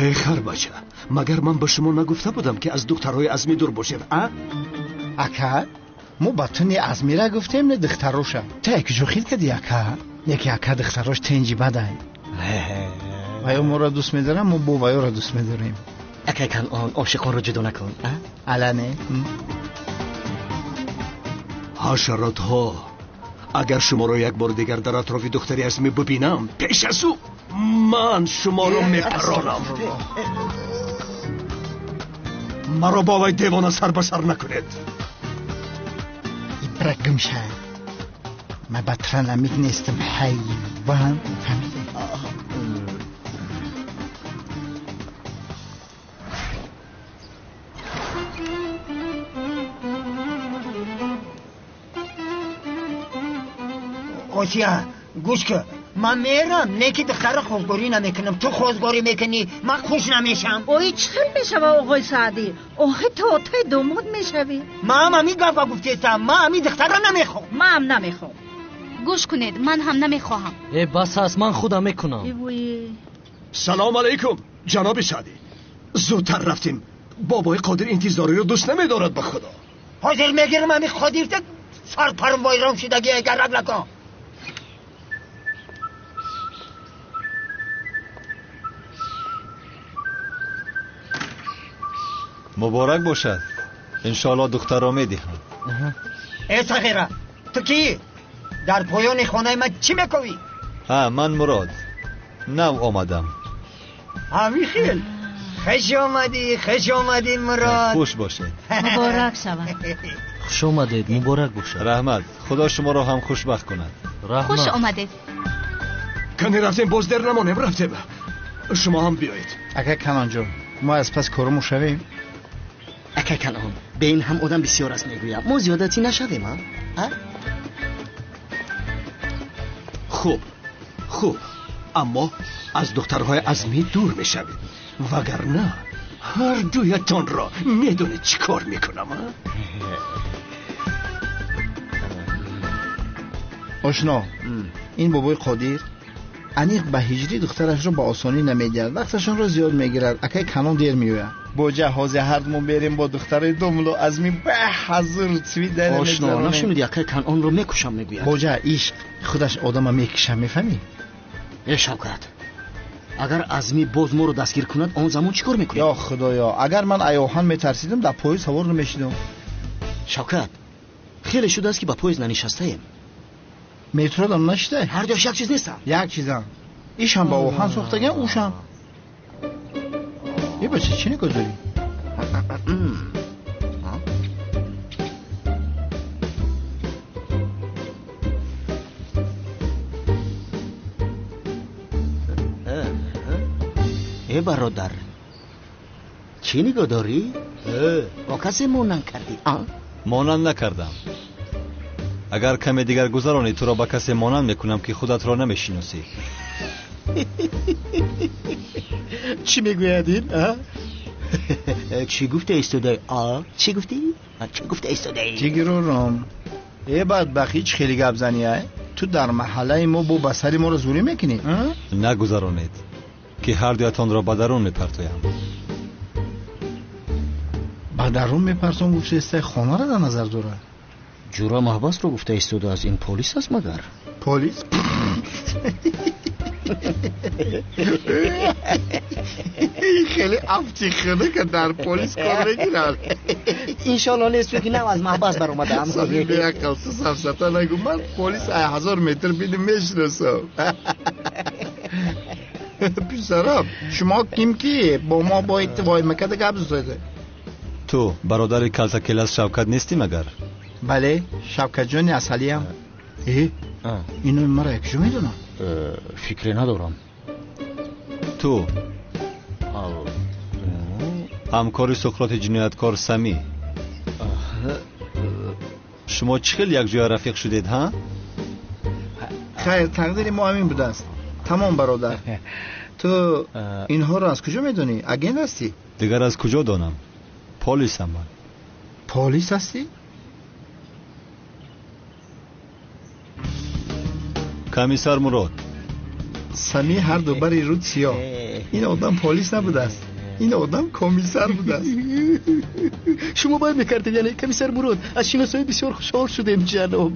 Эй харбача, магар ман ба шумо нагуфта будам, ки аз духтарҳои Азмӣ дур бошед, а? Ака, мо ба ту не Азмира гуфтем, не духтароша. Ту як куҷо хил кардӣ, ака? Яке ака духтарош тенҷи бадай. Ваё моро дӯст медорам, мо бо ваёро дӯст медорем. Акай Канъон, ошиқонро ҷудо накун, а? Ала не. Ҳашаротҳо, агар шуморо як бори дигар дар атрофи духтари Азмӣ бибинам, пеш аз ӯ ман шуморо мепаронам. Маро бо вай девона сар ба сар накунед. Ибра гумша. Ман ба транамик нестам, ҳайвон. Фаҳмидӣ? Осия, гӯш кун. Ман мерам, не ки духтара хостгорӣ намекунам. Ту хостгорӣ мекунӣ, ман хуш намешам. Ой, чӣ хел мешава, оғои Саъдӣ? Охи ту отаи домод мешавӣ. Ман ҳам ҳамин гапа гуфтестам. Ман ҳамин духтара намехоҳам. Ман ҳам намехоҳам. Гӯш кунед, ман ҳам намехоҳам. Э, бас аст, ман худам мекунам. Салом алайкум. Ҷаноби Саъдӣ, зудтар рафтем. Бобои Қодир интизориро дӯст намедорад, ба худо. Ҳозир мегирам ҳамин Қодирта, сарпарм вайрон шудагӣ, гарак накун. Муборак бошад. Иншоалло духтарро медиҳам. Э сағира, ту кӣ? Дар поёни хонаи ман чӣ мекунӣ? Ҳа, ман Мурод. Нав омадам. Ҳамин хел. Хуш омадӣ, хуш омадӣ Мурод. Хуш бошед. Муборак шавад. Хуш омадед, муборак бошад. Раҳмат. Худо шуморо ҳам хушбахт кунад. Раҳмат. Хуш омадед. Кани рафтем, боз дер намонем, рафтем. Шумо ҳам биёед. Ака Канонҷон, мо аз пас корумон шавем. Ака Канон, ба ин ҳам одам бисёр аст мегӯям. Мо зиёдатӣ нашавем, а? Хуб, хуб. Аммо аз духтарҳои Азмӣ дур мешавед. Вагарна ҳар дуятонро медонед чӣ кор мекунам, а? Ошно, ин бобои Қодир аниқ ба ҳиҷрӣ духтарашро ба осонӣ намедиҳад. Вақташонро зиёд мегирад. Акай Канон дер меояд. Боҷа ҳозир ҳар мо берем бо духтарои домло Азмӣ ба ҳазур цвит дар Ошно, нашунидӣ акай Канонро мекушам мегӯяд. Боҷа ишқ худаш одама мекушам, мефаҳмӣ? Э Шавкат, агар Азмӣ боз моро дастгир кунад, он замон чӣ кор мекунем? Ё худоё, агар ман аёҳан метарсидам, дар поезд савор намешидам. Шавкат, хеле шудааст ки ба поезд нанишастаем. Метро дам нашидай? Ҳар дуяш як чиз нестам. Як чизам. Ишам ба оҳан сохтаган, ушам. Е бача, чӣ нигоҳ дорӣ? Э бародар, чӣ нигоҳ дорӣ? Бо касе монанд кардӣ? Монанд накардам. Агар каме дигар гузаронӣ, туро ба касе монанд мекунам, ки худатро намешиносӣ. Чӣ мегӯяд ин? Чӣ гуфта истодаи? Чӣ гуфтӣ? Чӣ гуфта истодаи? Ҷигирором, э бадбахт, ҳеҷ хеле гап занӣ, ай? Ту дар маҳаллаи мо бо ба сари моро зӯрӣ мекунӣ? Нагузаронед, ки ҳар дуятонро ба дарун мепартоям. Ба дарун мепартом гуфтаистай, хонаро дар назар дорад. Ҷура маҳбасро гуфта истодааст. Ин полис аст магар? Полис? Хеле афти худа ки дар полис кор мегирад. Иншоалло нест, чунки нав аз маҳбас баромадаам. Сами беақл, ту сафсата нагӯ. Ман полис ай 1000 метр бидим мешиносам. Писарам, шумо ким ки бо мо бояд воймакада гап зада? Ту бародари калтакелас Шавкат нестӣ магар? Бале, Шавкатҷони асалиям. Э, ино маро якҷо медонам? Фикре надорам. Ту ҳамкори Суқроти ҷинояткор Самӣ. Шумо чӣ хел якҷоя рафиқ шудед, ҳа? Хайр, тақдири мо ҳамин будааст. Тамом, бародар. Ту инҳоро аз куҷо медонӣ? Агент ҳастӣ? Дигар аз куҷо донам? Полисам ман. Полис ҳастӣ? Комиссар Мурод. Самӣ ҳар ду бари руд сиёҳ. Ин одам полис набудааст. Ин одам комиссар будааст. Шумо бояд мекардед, яъне комиссар Мурод, аз шиносоӣ бисёр хушҳол шудем, ҷаноб.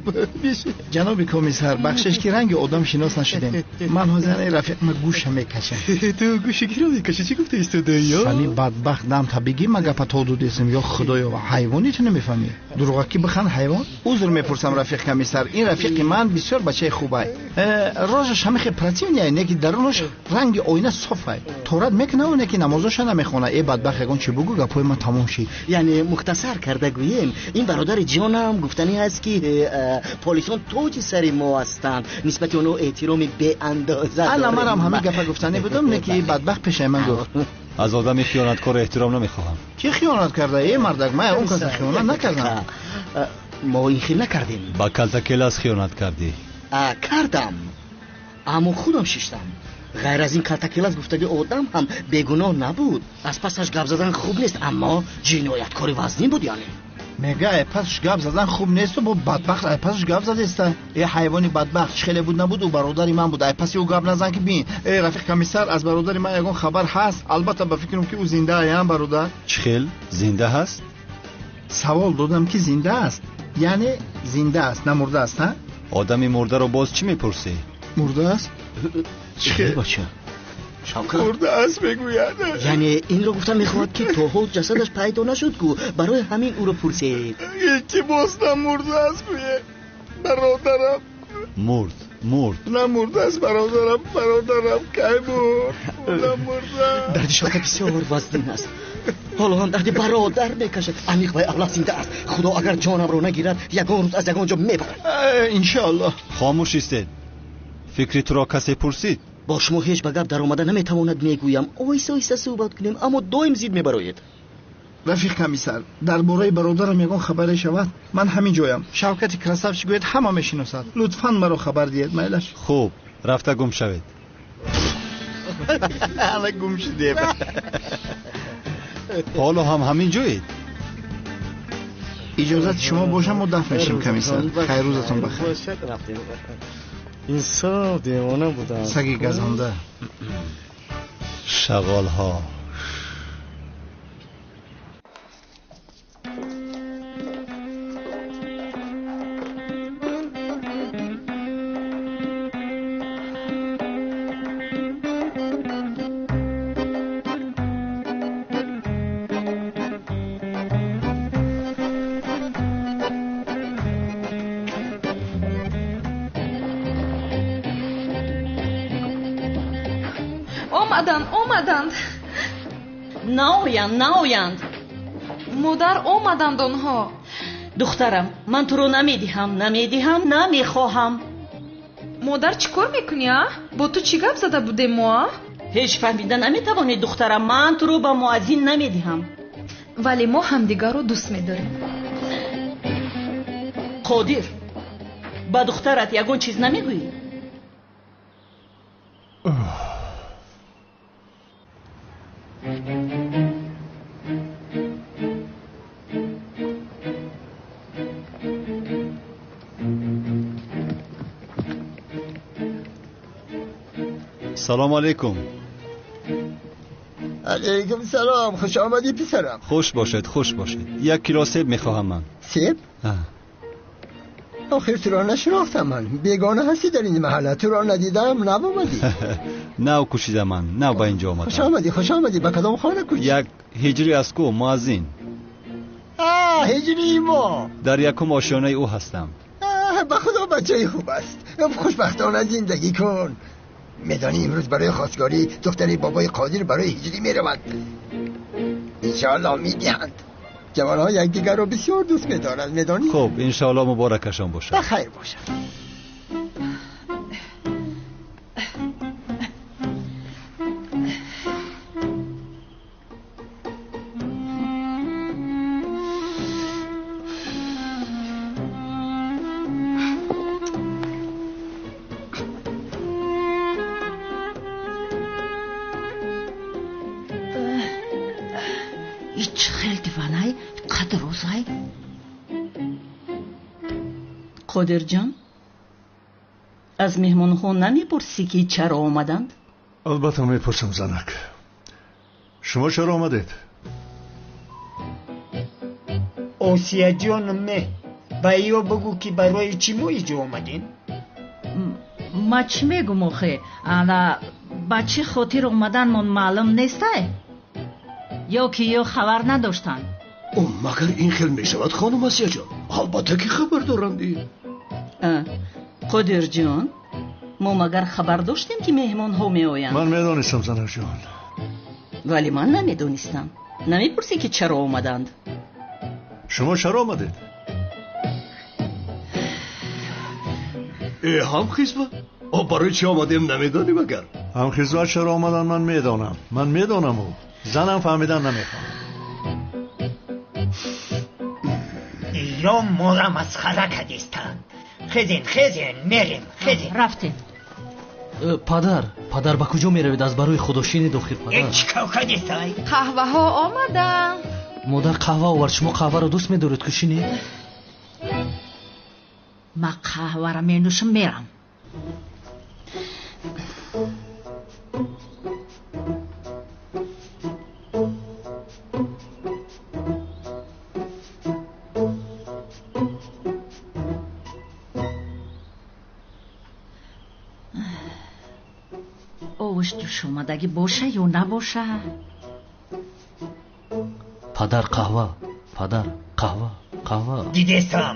Ҷаноби комиссар, бахшиш ки ранги одам шинос нашудем. Ман ҳозир рафиқма гӯша мекашам. Ту гӯши киро мекашӣ? Чӣ гуфта истодаӣ? Сами бадбахт, дам та бигӣ ма гапа то дудесем. Ё худоё, ҳайвони ту намефаҳмӣ? Дурӯғакӣ бихан ҳайвон? Узр мепурсам, рафиқ комиссар, ин рафиқи ман бисёр бачаи хубай. Рожаш ҳамихе противный, не ки дарунаш ранги оина софай. Торат мекунаву не ки намозоша намехона. Э бадбахт, ягон чӣ бугӯ, гапҳои ман тамом шид. Яъне мухтасар карда гӯем, ин бародари ҷонам гуфтанӣ ҳаст, ки полисон тоҷи сари мо ҳастанд, нисбати онҳо эҳтироми беандоза дорем. Ана манам ҳамин гапа гуфтанӣ будам, не ки бадбахт пешаи ман гуфт. Аз одами хиёнаткор эҳтиром намехоҳам. Кӣ хиёнат карда? Э мардак, ман он каса хиёнат накардам. Мо ин хел накардем. Ба калтакелас хиёнат кардӣ. Кардам, аммо худам шиштам. Ғайр аз ин калтакелас гуфтаги одам ҳам бегуноҳ набуд. Аз пасаш гап задан хуб нест, аммо ҷинояткори вазнин буд. Яъне Мега айпасш гап задан хуб несту, бо бадбахт айпасш гап задеста. Э ҳайвони бадбахт, чӣ хеле буд набуд, ӯ бародари ман буд. Айпаси ӯ гап назан ки бин. Э рафиқ комиссар, аз бародари ман ягон хабар ҳаст? Албатта ба фикрам ки ӯ зинда аям бародар. Чӣ хел зинда ҳаст? Савол додам ки зинда аст, яъне зинда аст, намурда аст, ҳа? Одами мурдаро боз чӣ мепурсӣ? Мурда аст? Чӣ хел? Бача Шавкат мурда аст мегӯяд. Яъне инро гуфта мехоҳад ки то ҳол ҷасадаш пайдо нашуд ку, барои ҳамин ӯро пурсед. Илтимос, намурда аст гӯе. Бародарам мурд, мурд. Намурда аст бародарам, бародарам кай мурд? Намурда. Дарди Шавкат бисёр вазнин аст. Ҳоло ҳам дарди бародар мекашад. Амиқ вай авлад зинда аст. Худо агар ҷонамро нагирад, ягон рӯз аз ягон ҷо мебарад. Иншоаллоҳ. Хомӯш истед. Фикри туро касе пурсид? Бо шумо ҳеҷ ба гап даромада наметавонад мегӯям. Оҳиста оҳиста суҳбат кунем, аммо доим зид мебароед. Рафиқ комиссар, дар бораи бародарам ягон хабаре шавад, ман ҳамин ҷоям. Шавкати красавчик гӯяд ҳама мешиносад. Лутфан маро хабар диҳед, майлаш. Хуб, рафта гум шавед. Ана гум шудем. Ҳоло ҳам ҳамин ҷоед? Иҷозати шумо бошам, мо дафн мешем комиссар. Хайр, рӯзатон бахайр. Инсоф девона будам. Саги газонда. Шағолҳо. Омаданд, наоянд, наоянд. Модар, омаданд онҳо. Духтарам, ман туро намедиҳам, намедиҳам, намехоҳам. Модар, чӣ кор мекунӣ, а? Бо ту чӣ гап зада будем мо, а? Ҳеҷ фаҳмида наметавонӣ, духтарам, ман туро ба муаззин намедиҳам. Вале мо ҳамдигарро дӯст медорем. Қодир, ба духтарат ягон чиз намегӯӣ? Салом алейкум. Алейкум салом. Хуш омадӣ писарам. Хуш бошед, хуш бошед. Як кило себ мехоҳам ман. Себ? Охир туро нашинохтам ман. Бегона ҳастӣ дар ин маҳалла. Туро надидам, набомадӣ. Нав кӯчидам ман, нав ба инҷо омадам. Хуш омадӣ, хуш омадӣ. Ба кадом хона кӯчӣ? Як ҳиҷрӣ аз ку, муаззин. Ҳиҷрии мо. Дар якум ошёнаи ӯ ҳастам. Ба худо бачаи хуб аст. Хушбахтона зиндагӣ кун. Медонӣ имрӯз барои хостгорӣ духтари бобои Қодир барои ҳиҷрӣ мераванд. Иншоаллоҳ медиҳанд. Ҷавонҳо якдигарро бисёр дӯст медоранд, медонӣ? Хуб, иншоаллоҳ муборакашон бошад. Ба хайр бошад. Қодирҷон, аз меҳмонҳо намепурсӣ ки чаро омаданд? Албатта мепурсам, занак. Шумо чаро омадед? Осияҷон, ме ба ё бигӯ ки барои чӣ мо иҷо омадем? Ма чӣ мегӯм охе? Ана ба чӣ хотир омаданмон маълум нестай? Ё ки ё хабар надоштанд? Магар ин хел мешавад, хонум Осияҷон? Албатта ки хабар доранд. Қодирҷон, мо магар хабар доштем ки меҳмонҳо меоянд? Ман медонистам, занакҷон. Вале ман намедонистам. Намепурсӣ ки чаро омаданд? Шумо чаро омадед? Э, ҳамхизба? Барои чӣ омадем намедонӣ магар? Ҳамхизба чаро омадан ман медонам. Ман медонам ӯ. Занам фаҳмидан намехоҳад. Ё мора масхара кардистанд. Хезен, хезен, мерем, хезен. Рафтем. Падар, падар ба куҷо меравед? Аз барои худо шинед охир, падар. Чӣ кор кардистай? Қаҳваҳо омаданд. Модар қаҳва овард. Шумо қаҳваро дӯст медоред, кушинед? Ман қаҳваро менӯшам, мерам. Овош ҷӯшомадагӣ боша ё набоша? Падар, қаҳва. Падар, қаҳва, қаҳва. Дидестам.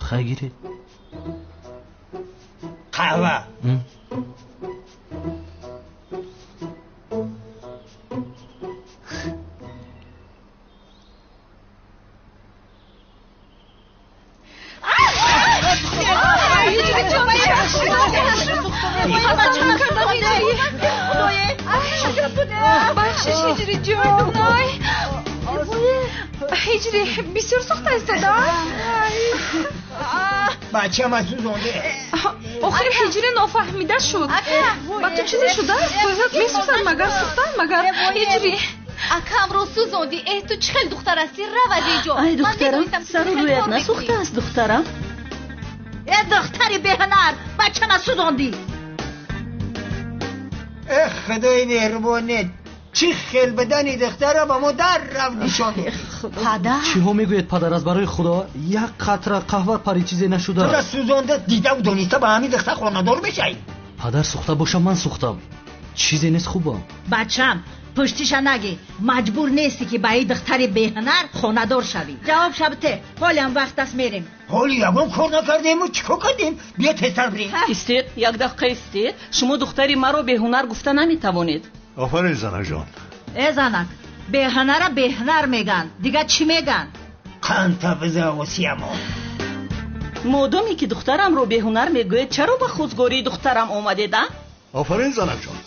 Хай, гиред. Қаҳва. Бахшиш, Ҳиҷри ҷон. Ҳиҷри бисёр сӯхта истода. Бачама сӯзонде. Охир Ҳиҷри нофаҳмида шуд. Ба ту чизе шудааст? Пӯзат месӯзад, магар сӯхтан, магар Ҳиҷри? Акамро сӯзондӣ. Эҳ, ту чӣ хел духтар ҳастӣ? Рав аз ин ҷо. Ай духтарам, сару рӯят насӯхтааст, духтарам. Э, духтари беҳунар, бачама сӯзондӣ. Эх, худои меҳрубоне, чӣ хел бидани духтара ба мо дар рав нишон. Падар, чиҳо мегӯед, падар? Аз барои худо як қатра қаҳва пари чизе нашуда. Тура сӯзонда дидаву дониста ба ҳамин духтар хонадор мешавӣ. Падар, сӯхта бошам, ман сӯхтам. Чизе нест, хубам. Бачам, пуштиша нагӣ. Маҷбур нестӣ ки ба ин духтари беҳунар хонадор шавӣ. Ҷавоб шабте, ҳолиам вақт аст, мерем. Ҳоли ягон кор накардему, чӣ кор кардем? Биё тезтар бирем. Истед, як дақиқа истед. Шумо духтари маро беҳунар гуфта наметавонед. Офарин, занакҷон. Э, занак, беҳунара беҳунар меган, дигар чӣ меган? Қанта биза осиямо. Модоме ки духтарамро беҳунар мегӯед, чаро ба хостгории духтарам омадед, а? Офарин, занакҷон.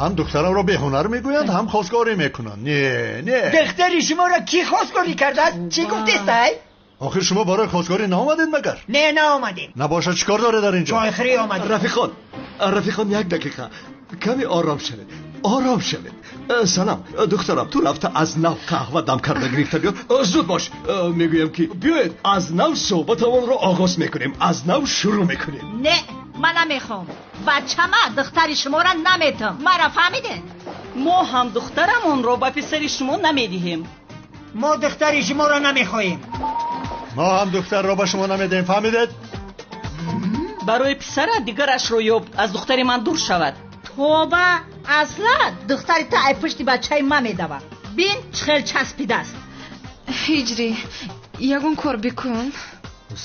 Ҳам духтарамро беҳунар мегӯянд, ҳам хостгорӣ мекунанд. Не, не. Духтари шуморо кӣ хостгорӣ кардааст? Чӣ гуфтестай? Охир шумо барои хостгорӣ наомадед магар? Не, наомадем. Набошад, чӣ кор доред дар инҷо? Чойхӯрӣ омадем. Рафиқон, рафиқон, як дақиқа. Каме ором шавед, ором шавед. Салом, духтарам, ту рафта аз нав қаҳва дам карда гирифта биё. Зуд бош. Мегӯям ки биёед аз нав суҳбатамонро оғоз мекунем, аз нав шурӯъ мекунем. Не, ман намехоҳам. Бачама духтари шуморо наметам. Мара фаҳмидед? Мо ҳам духтарамонро ба писари шумо намедиҳем. Мо духтари шуморо намехоҳем. Мо ҳам духтарро ба шумо намедиҳем, фаҳмидед? Барои писара дигарашро ёб, аз духтари ман дур шавад. Тоба, аслан духтари ту ай пушти бачаи ман медавад. Бин, чӣ хел часпидааст. Ҳиҷри, ягон кор бикун.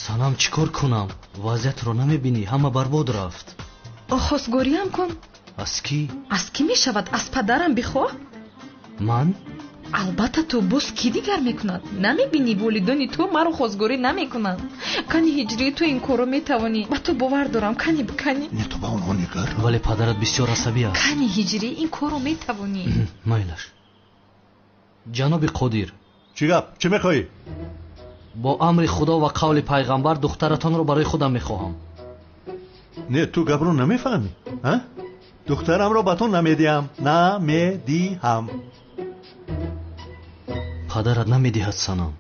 Санам, чӣ кор кунам? Вазъиятро намебинӣ, ҳама барбод рафт. Хостгориам кун. Аз кӣ? Аз кӣ мешавад? Аз падарам бихоҳ. Ман? Албатта, ту боз кӣ дигар мекунад? Намебинӣ, волидони ту маро хостгорӣ намекунанд. Кани Ҳиҷрӣ, ту ин корро метавонӣ. Ба ту бовар дорам. Кани, кани. Не, ту ба онҳо нигар. Вале падарат бисёр асабӣ аст. Кани Ҳиҷрӣ, ин корро метавонӣ. Майлаш. Ҷаноби Қодир. Чӣ гап? Чӣ мехоҳӣ? Бо амри Худо ва қавли пайғамбар духтаратонро барои худам мехоҳам. Не, ту гапро намефаҳмӣ, а? Духтарамро ба ту намедиҳам. Намедиҳам. Падарат намедиҳад, Санам.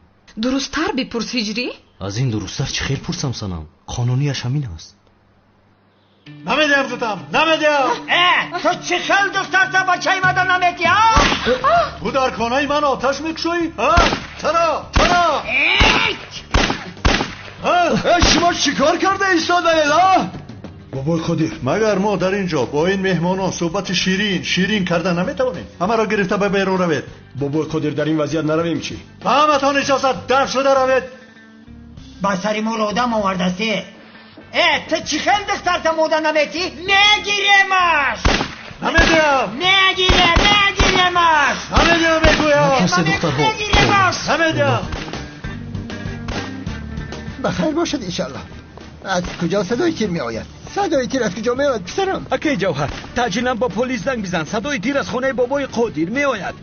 Дурусттар бипурс, Ҳиҷрӣ. Аз ин дурусттар чӣ хел пурсам, Санам? Қонунияш ҳамин аст. Намедиҳам, гуфтам, намедиҳам. Э, ту чӣ хел духтарта бачаи мада намедиҳӣ, а? Ту дар хонаи ман оташ мекушоӣ, а? Чаро? Чаро? Шумо чӣ кор карда истодаед, а? Бобои Қодир, магар мо дар ин ҷо бо ин меҳмонон суҳбати ширин ширин карда наметавонем? Ҳамаро гирифта ба берун равед. Бобои Қодир, дар ин вазъият наравем чӣ? Ба ҳаматон иҷозат, дар шуда равед. Ба сари моро одам овардастӣ. Э, ту чӣ хел духтарта мода наметӣ? Мегиремаш! Намедиҳам! Мегирем, мегиремаш! Намедиҳам, мегӯям! Накарсе, духтарҳо. Мегиремаш! Намедиҳам! Ба хайр бошад, иншаллоҳ. Аз куҷо садои тир меояд? Садои тир аз куҷо меояд, писарам? Акаи Ҷавҳар, таъҷилан бо полис занг бизан. Садои тир аз хонаи бобои Қодир меояд.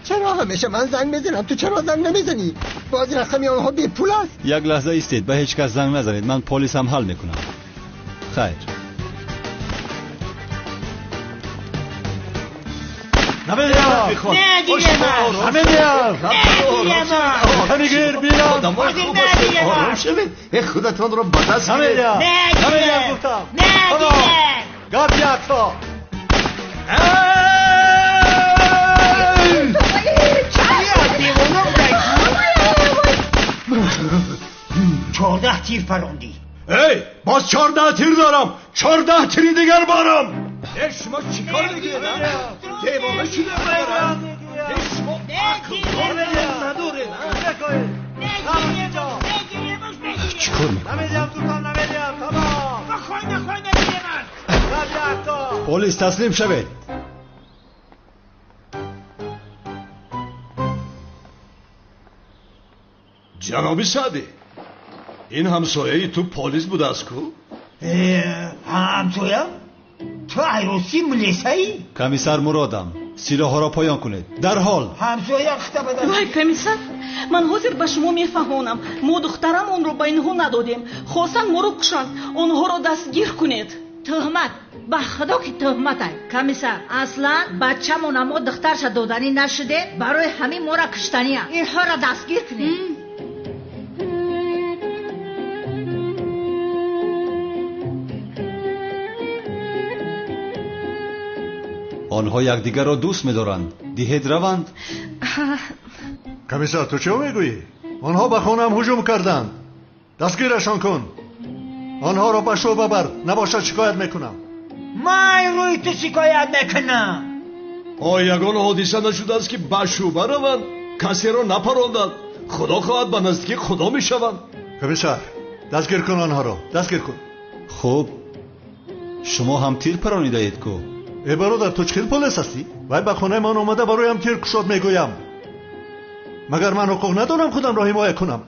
Чаро ҳамеша ман занг мезанам, ту чаро занг намезанӣ? Боз рақами онҳо бепул аст. Як лаҳза истед, ба ҳеҷ кас занг назанед, ман полисам ҳал мекунам. Хайр. Намедиҳам. Намедиҳам. Намегир, бирам. Ором шавед. Худатонро ба даст гиред. Намедиҳам. Намедиҳам гуфтам. Гап якто. 14 тир парондӣ. Эй, боз 14 тир дорам. 14 тири дигар барам. Эй, шумо чӣ кор мекунед? Девона шуда барам. Эй, шумо ақл надоред. Чӣ кор мекунед? Полис, таслим шавед. Ҷаноби Саъдӣ, ин ҳамсояи ту полис будааст ку? Ҳамсоя? Ту айросӣ милисаӣ? Комиссар Муродам, силоҳҳоро поён кунед дарҳол. Ҳамсоя хита ба Вай, комиссар, ман ҳозир ба шумо мефаҳмонам. Мо духтарамонро ба инҳо надодем, хостанд моро кушанд. Онҳоро дастгир кунед. Тӯҳмат, ба худо ки тӯҳматай. Комиссар, аслан бачамона мо духтарша доданӣ нашудем, барои ҳамин моро куштания. Инҳоро дастгир кунед. Онҳо якдигарро дӯст медоранд. Диҳед раванд. Комиссар, ту чӣ мегӯӣ? Онҳо ба хонаам ҳуҷум карданд. Дастгирашон кун. Онҳоро ба шӯъба бар, набошад шикоят мекунам. Ман рӯи ту шикоят мекунам. О, ягон ҳодиса нашудааст ки ба шӯъба раванд, касеро напаронданд. Худо хоҳад ба наздикии Худо мешаванд. Комиссар, дастгир кун онҳоро, дастгир кун. Хуб, шумо ҳам тир паронидаед ку? Э бародар, ту чӣ хел полис ҳастӣ? Вай ба хонаи ман омада бароям тир кушод мегӯям. Магар ман ҳуқуқ надорам худамро ҳимоя кунам?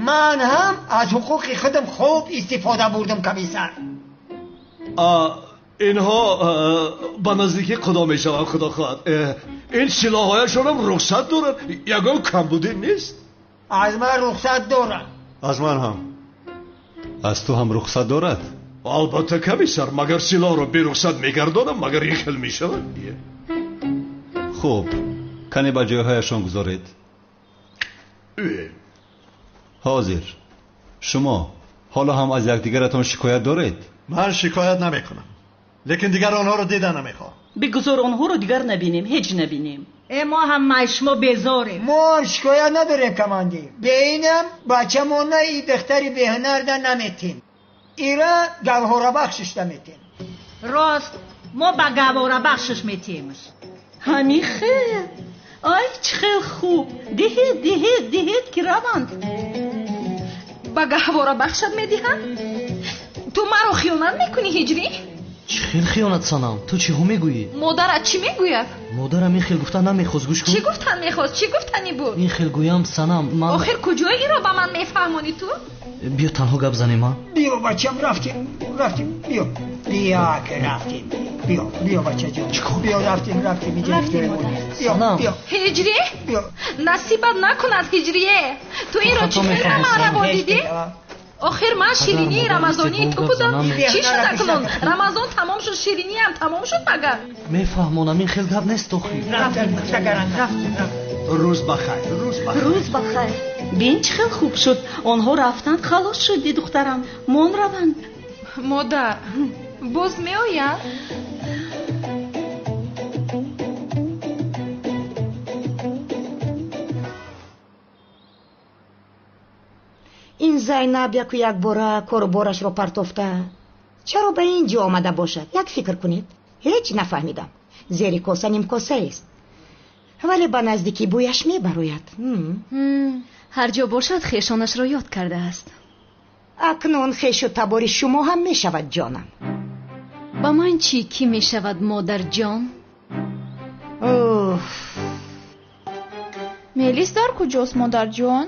Ман ҳам аз ҳуқуқи худам хуб истифода бурдам, комиссар. Инҳо ба наздикии Худо мешаванд, Худо хоҳад. Ин силоҳҳояшонам рухсат дорад, ягон камбудӣ нест. Аз ман рухсат дорад. Аз ман ҳам. Аз ту ҳам рухсат дорад? Албатта, комиссар, магар силоҳро берухсат мегардонам, магар ин хел мешавад? Хуб, кане ба ҷойҳояшон гузоред. Ҳозир, шумо ҳоло ҳам аз якдигаратон шикоят доред? Ман шикоят намекунам, лекин дигар онҳоро дида намехоҳам. Бигузор онҳоро дигар набинем, ҳеҷ набинем. Э, мо ҳам аз шумо безорем. Мо шикоят надорем, командир. Бе инам бачамона и духтари беҳунарда наметем. Ира гаҳворабахшиш наметем. Рост, мо ба гаҳворабахшиш метемш. Ҳамин хел. Ай, чӣ хел хуб. Диҳед, диҳед, диҳед ки раванд. Ба гаҳворабахшат медиҳам? Ту маро хиёнат мекунӣ, Ҳиҷрӣ? Чӣ хел хиёнат, Санам? Ту чиҳо мегӯӣ? Модарат чӣ мегӯяд? Модарам ин хел гуфтан намехост, гӯш кун. Чӣ гуфтан мехост? Чӣ гуфтанӣ буд? Ин хел гӯям, Санам, ман охир куҷои инро ба ман мефаҳмонӣ ту? Биё танҳо гап занем, а? Биё, бачам, рафтем, рафтем, биё. Биё, ки рафтем. Биё, биё, бачаҷон. Биё, рафтем, рафтем, рафтем. Биё. Ҳиҷрӣ? Насибат накунад, Ҳиҷрие. Ту инро чӣ хел ба ман раво дидӣ? Охир ман ширинии рамазонии ту будам. Чӣ шуд акнун? Рамазон тамом шуд, шириниам тамом шуд магар? Мефаҳмонам, ин хел гап нест охир. Рӯз бахайр, рӯз бахайр. Рӯз бахайр. Бин чӣ хел хуб шуд. Онҳо рафтанд, халос шуд, духтарам. Мон раванд. Модар, боз меояд? Ин Зайнаб яку якбора кору борашро партофта чаро ба ин ҷо омада бошад? Як фикр кунед. Ҳеҷ нафаҳмидам. Зери коса нимкосаест, вале ба наздикӣ бӯяш мебарояд. Ҳар ҷо бошад, хешонашро ёд кардааст. Акнун хешу табори шумо ҳам мешавад, ҷонам. Ба ман чӣ кӣ мешавад, модарҷон? Мелис дар куҷост, модарҷон?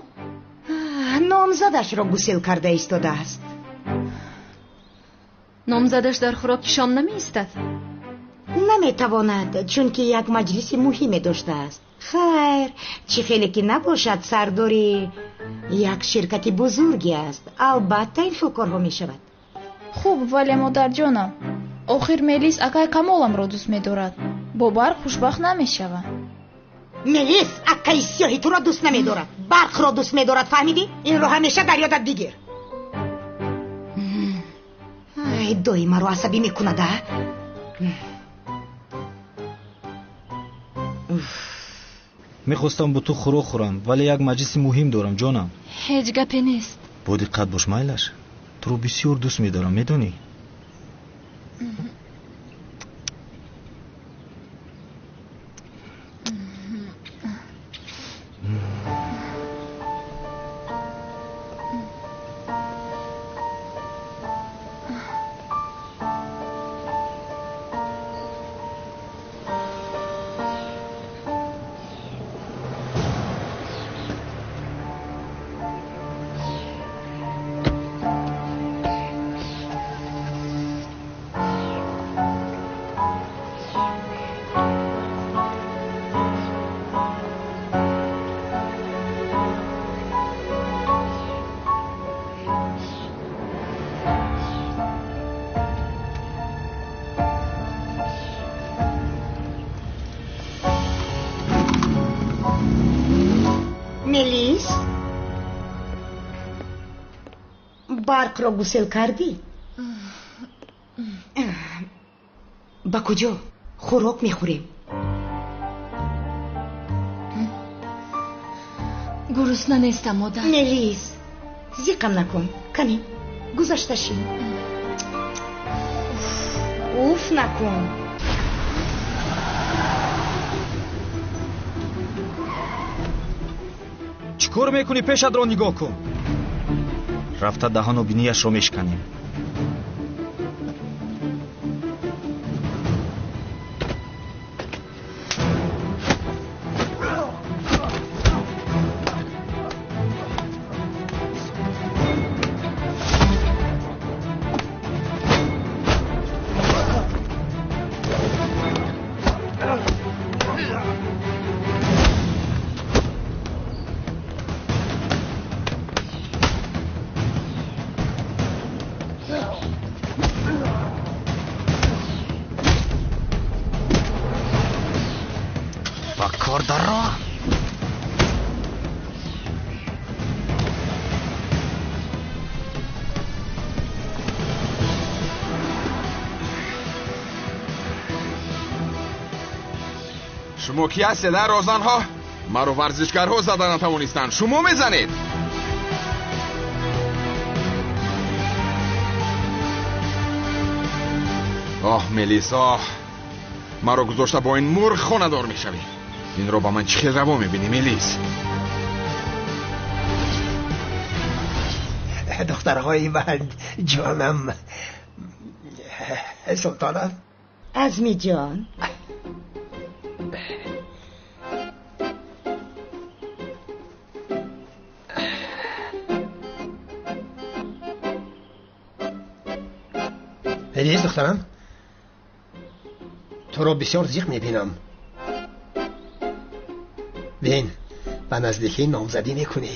Номзадашро гусел карда истодааст. Номзадаш дар хӯроки шом намеистад? Наметавонад, чунки як маҷлиси муҳиме доштааст. Хайр, чӣ хеле ки набошад, сардори як ширкати бузурге аст. Албатта ин хел корҳо мешавад. Хуб, вале модарҷонам, охир Мелис акай Камоламро дӯст медорад. Бо барқ хушбахт намешавам. Мелис акаи сиёҳи туро дӯст намедорад, барқро дӯст медорад, фаҳмидӣ? Инро ҳамеша дар ёдат бигир. Ай, дои маро асабӣ мекунад, а? Мехостам бо ту хӯрок хӯрам, вале як маҷлиси муҳим дорам, ҷонам. Ҳеҷ гапе нест. Бо диққат бош, майлаш. Туро бисёр дӯст медорам, медонӣ? Мелис, барқро гусел кардӣ? Ба куҷо? Хӯрок мехӯрем. Гурусна нестам, модар. Мелис, зиқам накун. Кани, гузашта шин. Уф накун. Чӣ кор мекунӣ? Пешатро нигоҳ кун. Рафта даҳану бинияшро мешканем. Шумо ки ҳастед, а, розанҳо? Маро варзишгарҳо зада натавонистанд, шумо мезанед. Оҳ, Мелис, оҳ, маро гузошта бо ин мурғ хонадор мешавӣ. Инро ба ман чӣ хел раво мебинӣ, Мелис? Духтарҳои ман, ҷонам, Султона. Азмиҷон. Мелис, духтарам, туро бисёр зиқ мебинам. Бин, ба наздикӣ номзадӣ мекунӣ.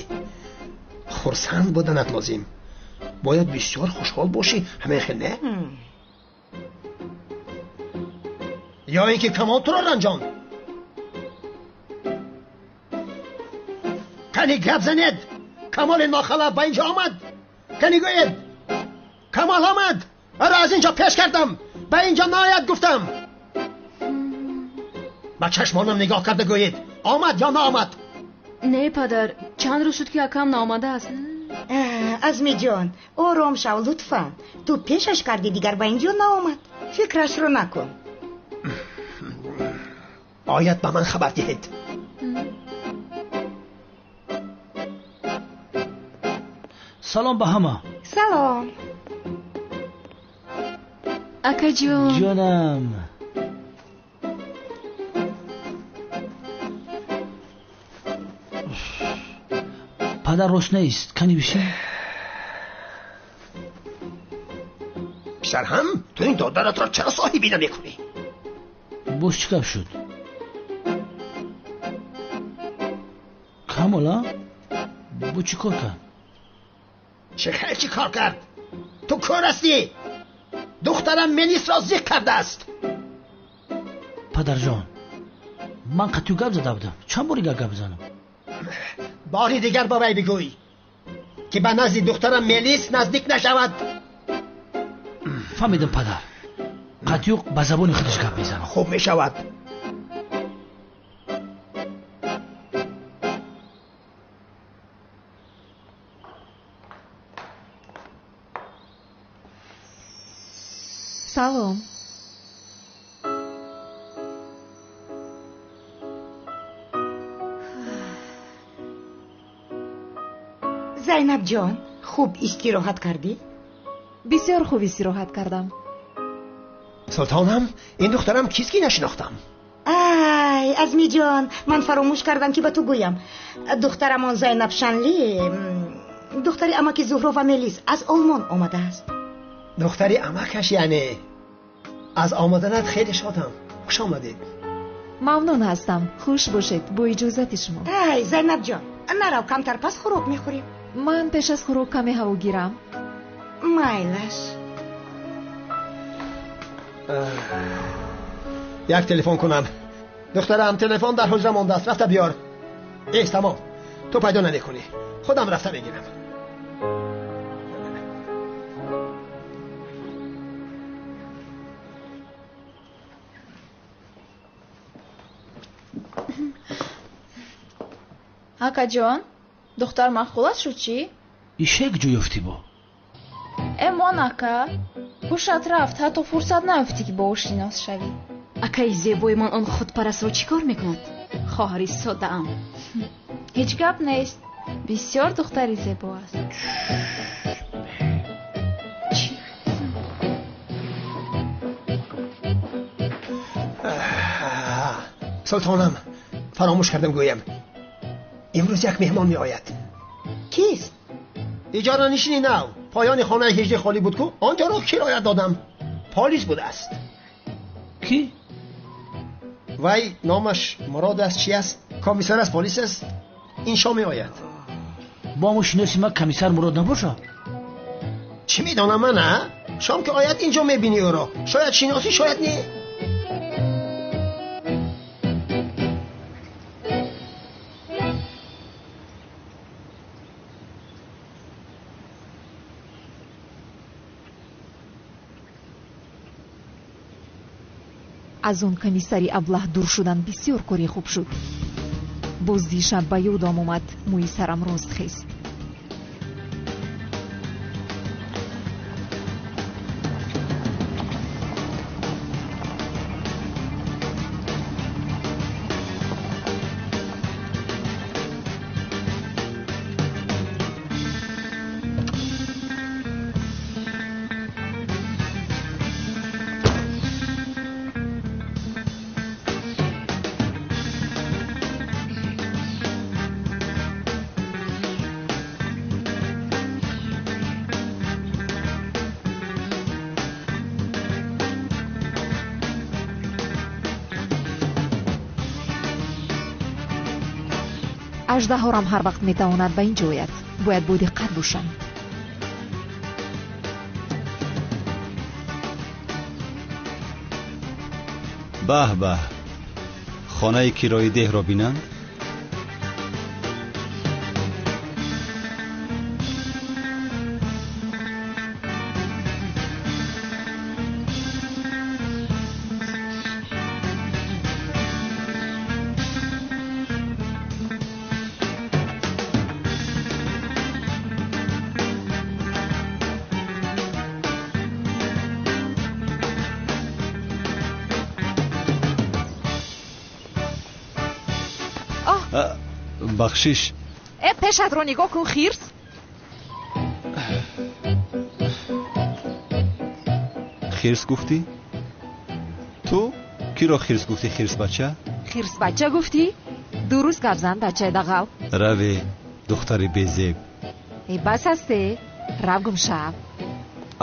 Хурсанд буданат лозим. Бояд бисёр хушҳол бошӣ, ҳамин хел не? Ё ин ки Камол туро ранҷонд? Кани гап занед! Камоли нохалаф ба инҷо омад! Кани гӯед! Камол омад! Ара аз инҷо пеш кардам! Ба инҷо наояд гуфтам! Ба чашмонам нигоҳ карда гӯед, омад ё наомад? Не, падар, чанд рӯз шуд, ки акам наомадааст. Азмиҷон, ором шав, лутфан. Ту пешаш кардӣ, дигар ба инҷо наомад. Фикрашро накун. Ояд ба ман хабар диҳед. Салом ба ҳама. Салом. Акаҷон. Ҷонам. Падар рост нест, кани бишин. Писарҳам, ту ин додаратро чаро соҳибӣ намекунӣ? Боз чӣ гап шуд? Камола, бо чӣ кор кард? Чӣ хел чӣ кор кард? Ту кӯр ҳастӣ? Духтарам Мелисро зиқ кардааст. Падарҷон, ман қатъю гап зада будам. Чанд бори дигар гап бизанам? Бори дигар ба вай бигӯй, ки ба назди духтарам Мелис наздик нашавад. Фаҳмидам, падар. Қатъю ба забони худаш гап мезанам. Хуб мешавад. Салом. Зайнаб ҷон, хуб истироҳат кардӣ? Бисёр хуб истироҳат кардам. Султонам, ин духтарам кист, ки нашинохтам? Ай, Азмиҷон, ман фаромӯш кардам, ки ба ту гӯям. Духтарамон Зайнаб Шанли, духтари амаки Зуҳро ва Мелис, аз Олмон омадааст. Духтари амакаш яъне. Аз омаданат хеле шодам. Хуш омадед. Мамнун ҳастам. Хуш бошед. Бо иҷозати шумо. Ай, Зайнаб ҷон, нарав, камтар пас хӯрок мехӯрем. Ман пеш аз хӯрок каме ҳаво гирам. Майлаш. Як телефон кунам. Духтарам, телефон дар ҳуҷра мондааст, рафта биёр. Эс, тамом. Ту пайдо намекунӣ. Худам рафта мегирам. Акаҷон, духтар маъқулат шуд чӣ? Ишек ҷо ёфтӣ бо? Э, мон ака, ҳушат рафт, ҳатто фурсат наёфтӣ, ки бо ӯ шинос шавӣ. Акаи зебои ман он худпарастро чӣ кор мекунад? Хоҳари соддаам. Ҳеҷ гап нест, бисёр духтари зебо аст. Чӣ? Султонам, фаромӯш кардам гӯям. Имрӯз як меҳмон меояд. Кист? Иҷоранишини нав. Поёни хонаи ҳижри холӣ буд ку, он ҷоро кироя додам. Полис будааст. Кӣ? Вай номаш Мурод аст, чи аст? Комиссар аз полис аст. Ин шом меояд. Бо ҳамон шиноси ман комиссар Мурод набошад? Чӣ медонам ман, а? Шом ки ояд, инҷо мебинӣ ӯро. Шояд шиносӣ, шояд не. Аз он комиссари аблаҳ дур шудан бисёр кори хуб шуд. Боз дишаб ба ёдам омад, мӯи сарам рост хест. Аждаҳорам ҳар вақт метавонад ба ин ҷо ояд. Бояд бодиққат бошам. Баҳ баҳ, хонаи кирои деҳро бинанд. Бахшиш. Э, пешатро нигоҳ кун, хирс. Хирс гуфтӣ? Ту киро хирс гуфтӣ, хирс бача? Хирс бача гуфтӣ? Дуруст гап зан, бачаи дағал. Раве, духтари безеб. Э, бас ҳасте, рав гумшав.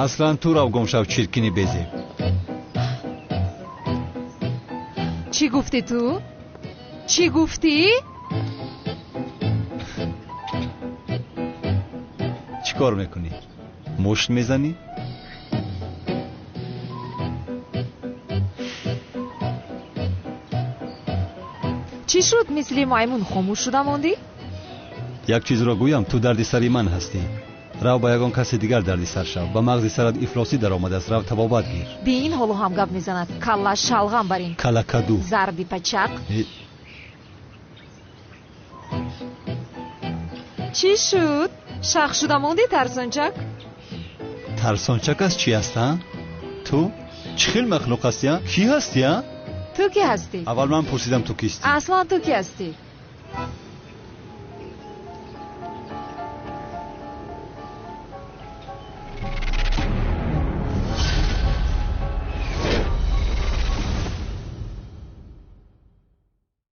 Аслан ту рав гумшав, чиркини безеб. Чӣ гуфтӣ ту? Чӣ гуфтӣ? Чӣ кор мекунӣ? Мушт мезанӣ? Чӣ шуд, мисли маймун хомӯш шуда мондӣ? Як чизро гӯям, ту дарди сари ман ҳастӣ. Рав ба ягон каси дигар дарди сар шав. Ба мағзи сарат ифлосӣ даромадааст, рав табобат гир. Би ин ҳоло ҳам гап мезанад. Калла шалғам барин. Калакаду. Зарди пачақ. Чӣ шуд? Шах шуда мондӣ, тарсончак? Тарсончак аз чӣ аст, а? Ту чӣ хел махлуқ ҳастӣ, а? Кӣ ҳастӣ, а? Ту кӣ ҳастӣ? Аввал ман пурсидам, ту кистӣ? Аслан ту кӣ ҳастӣ?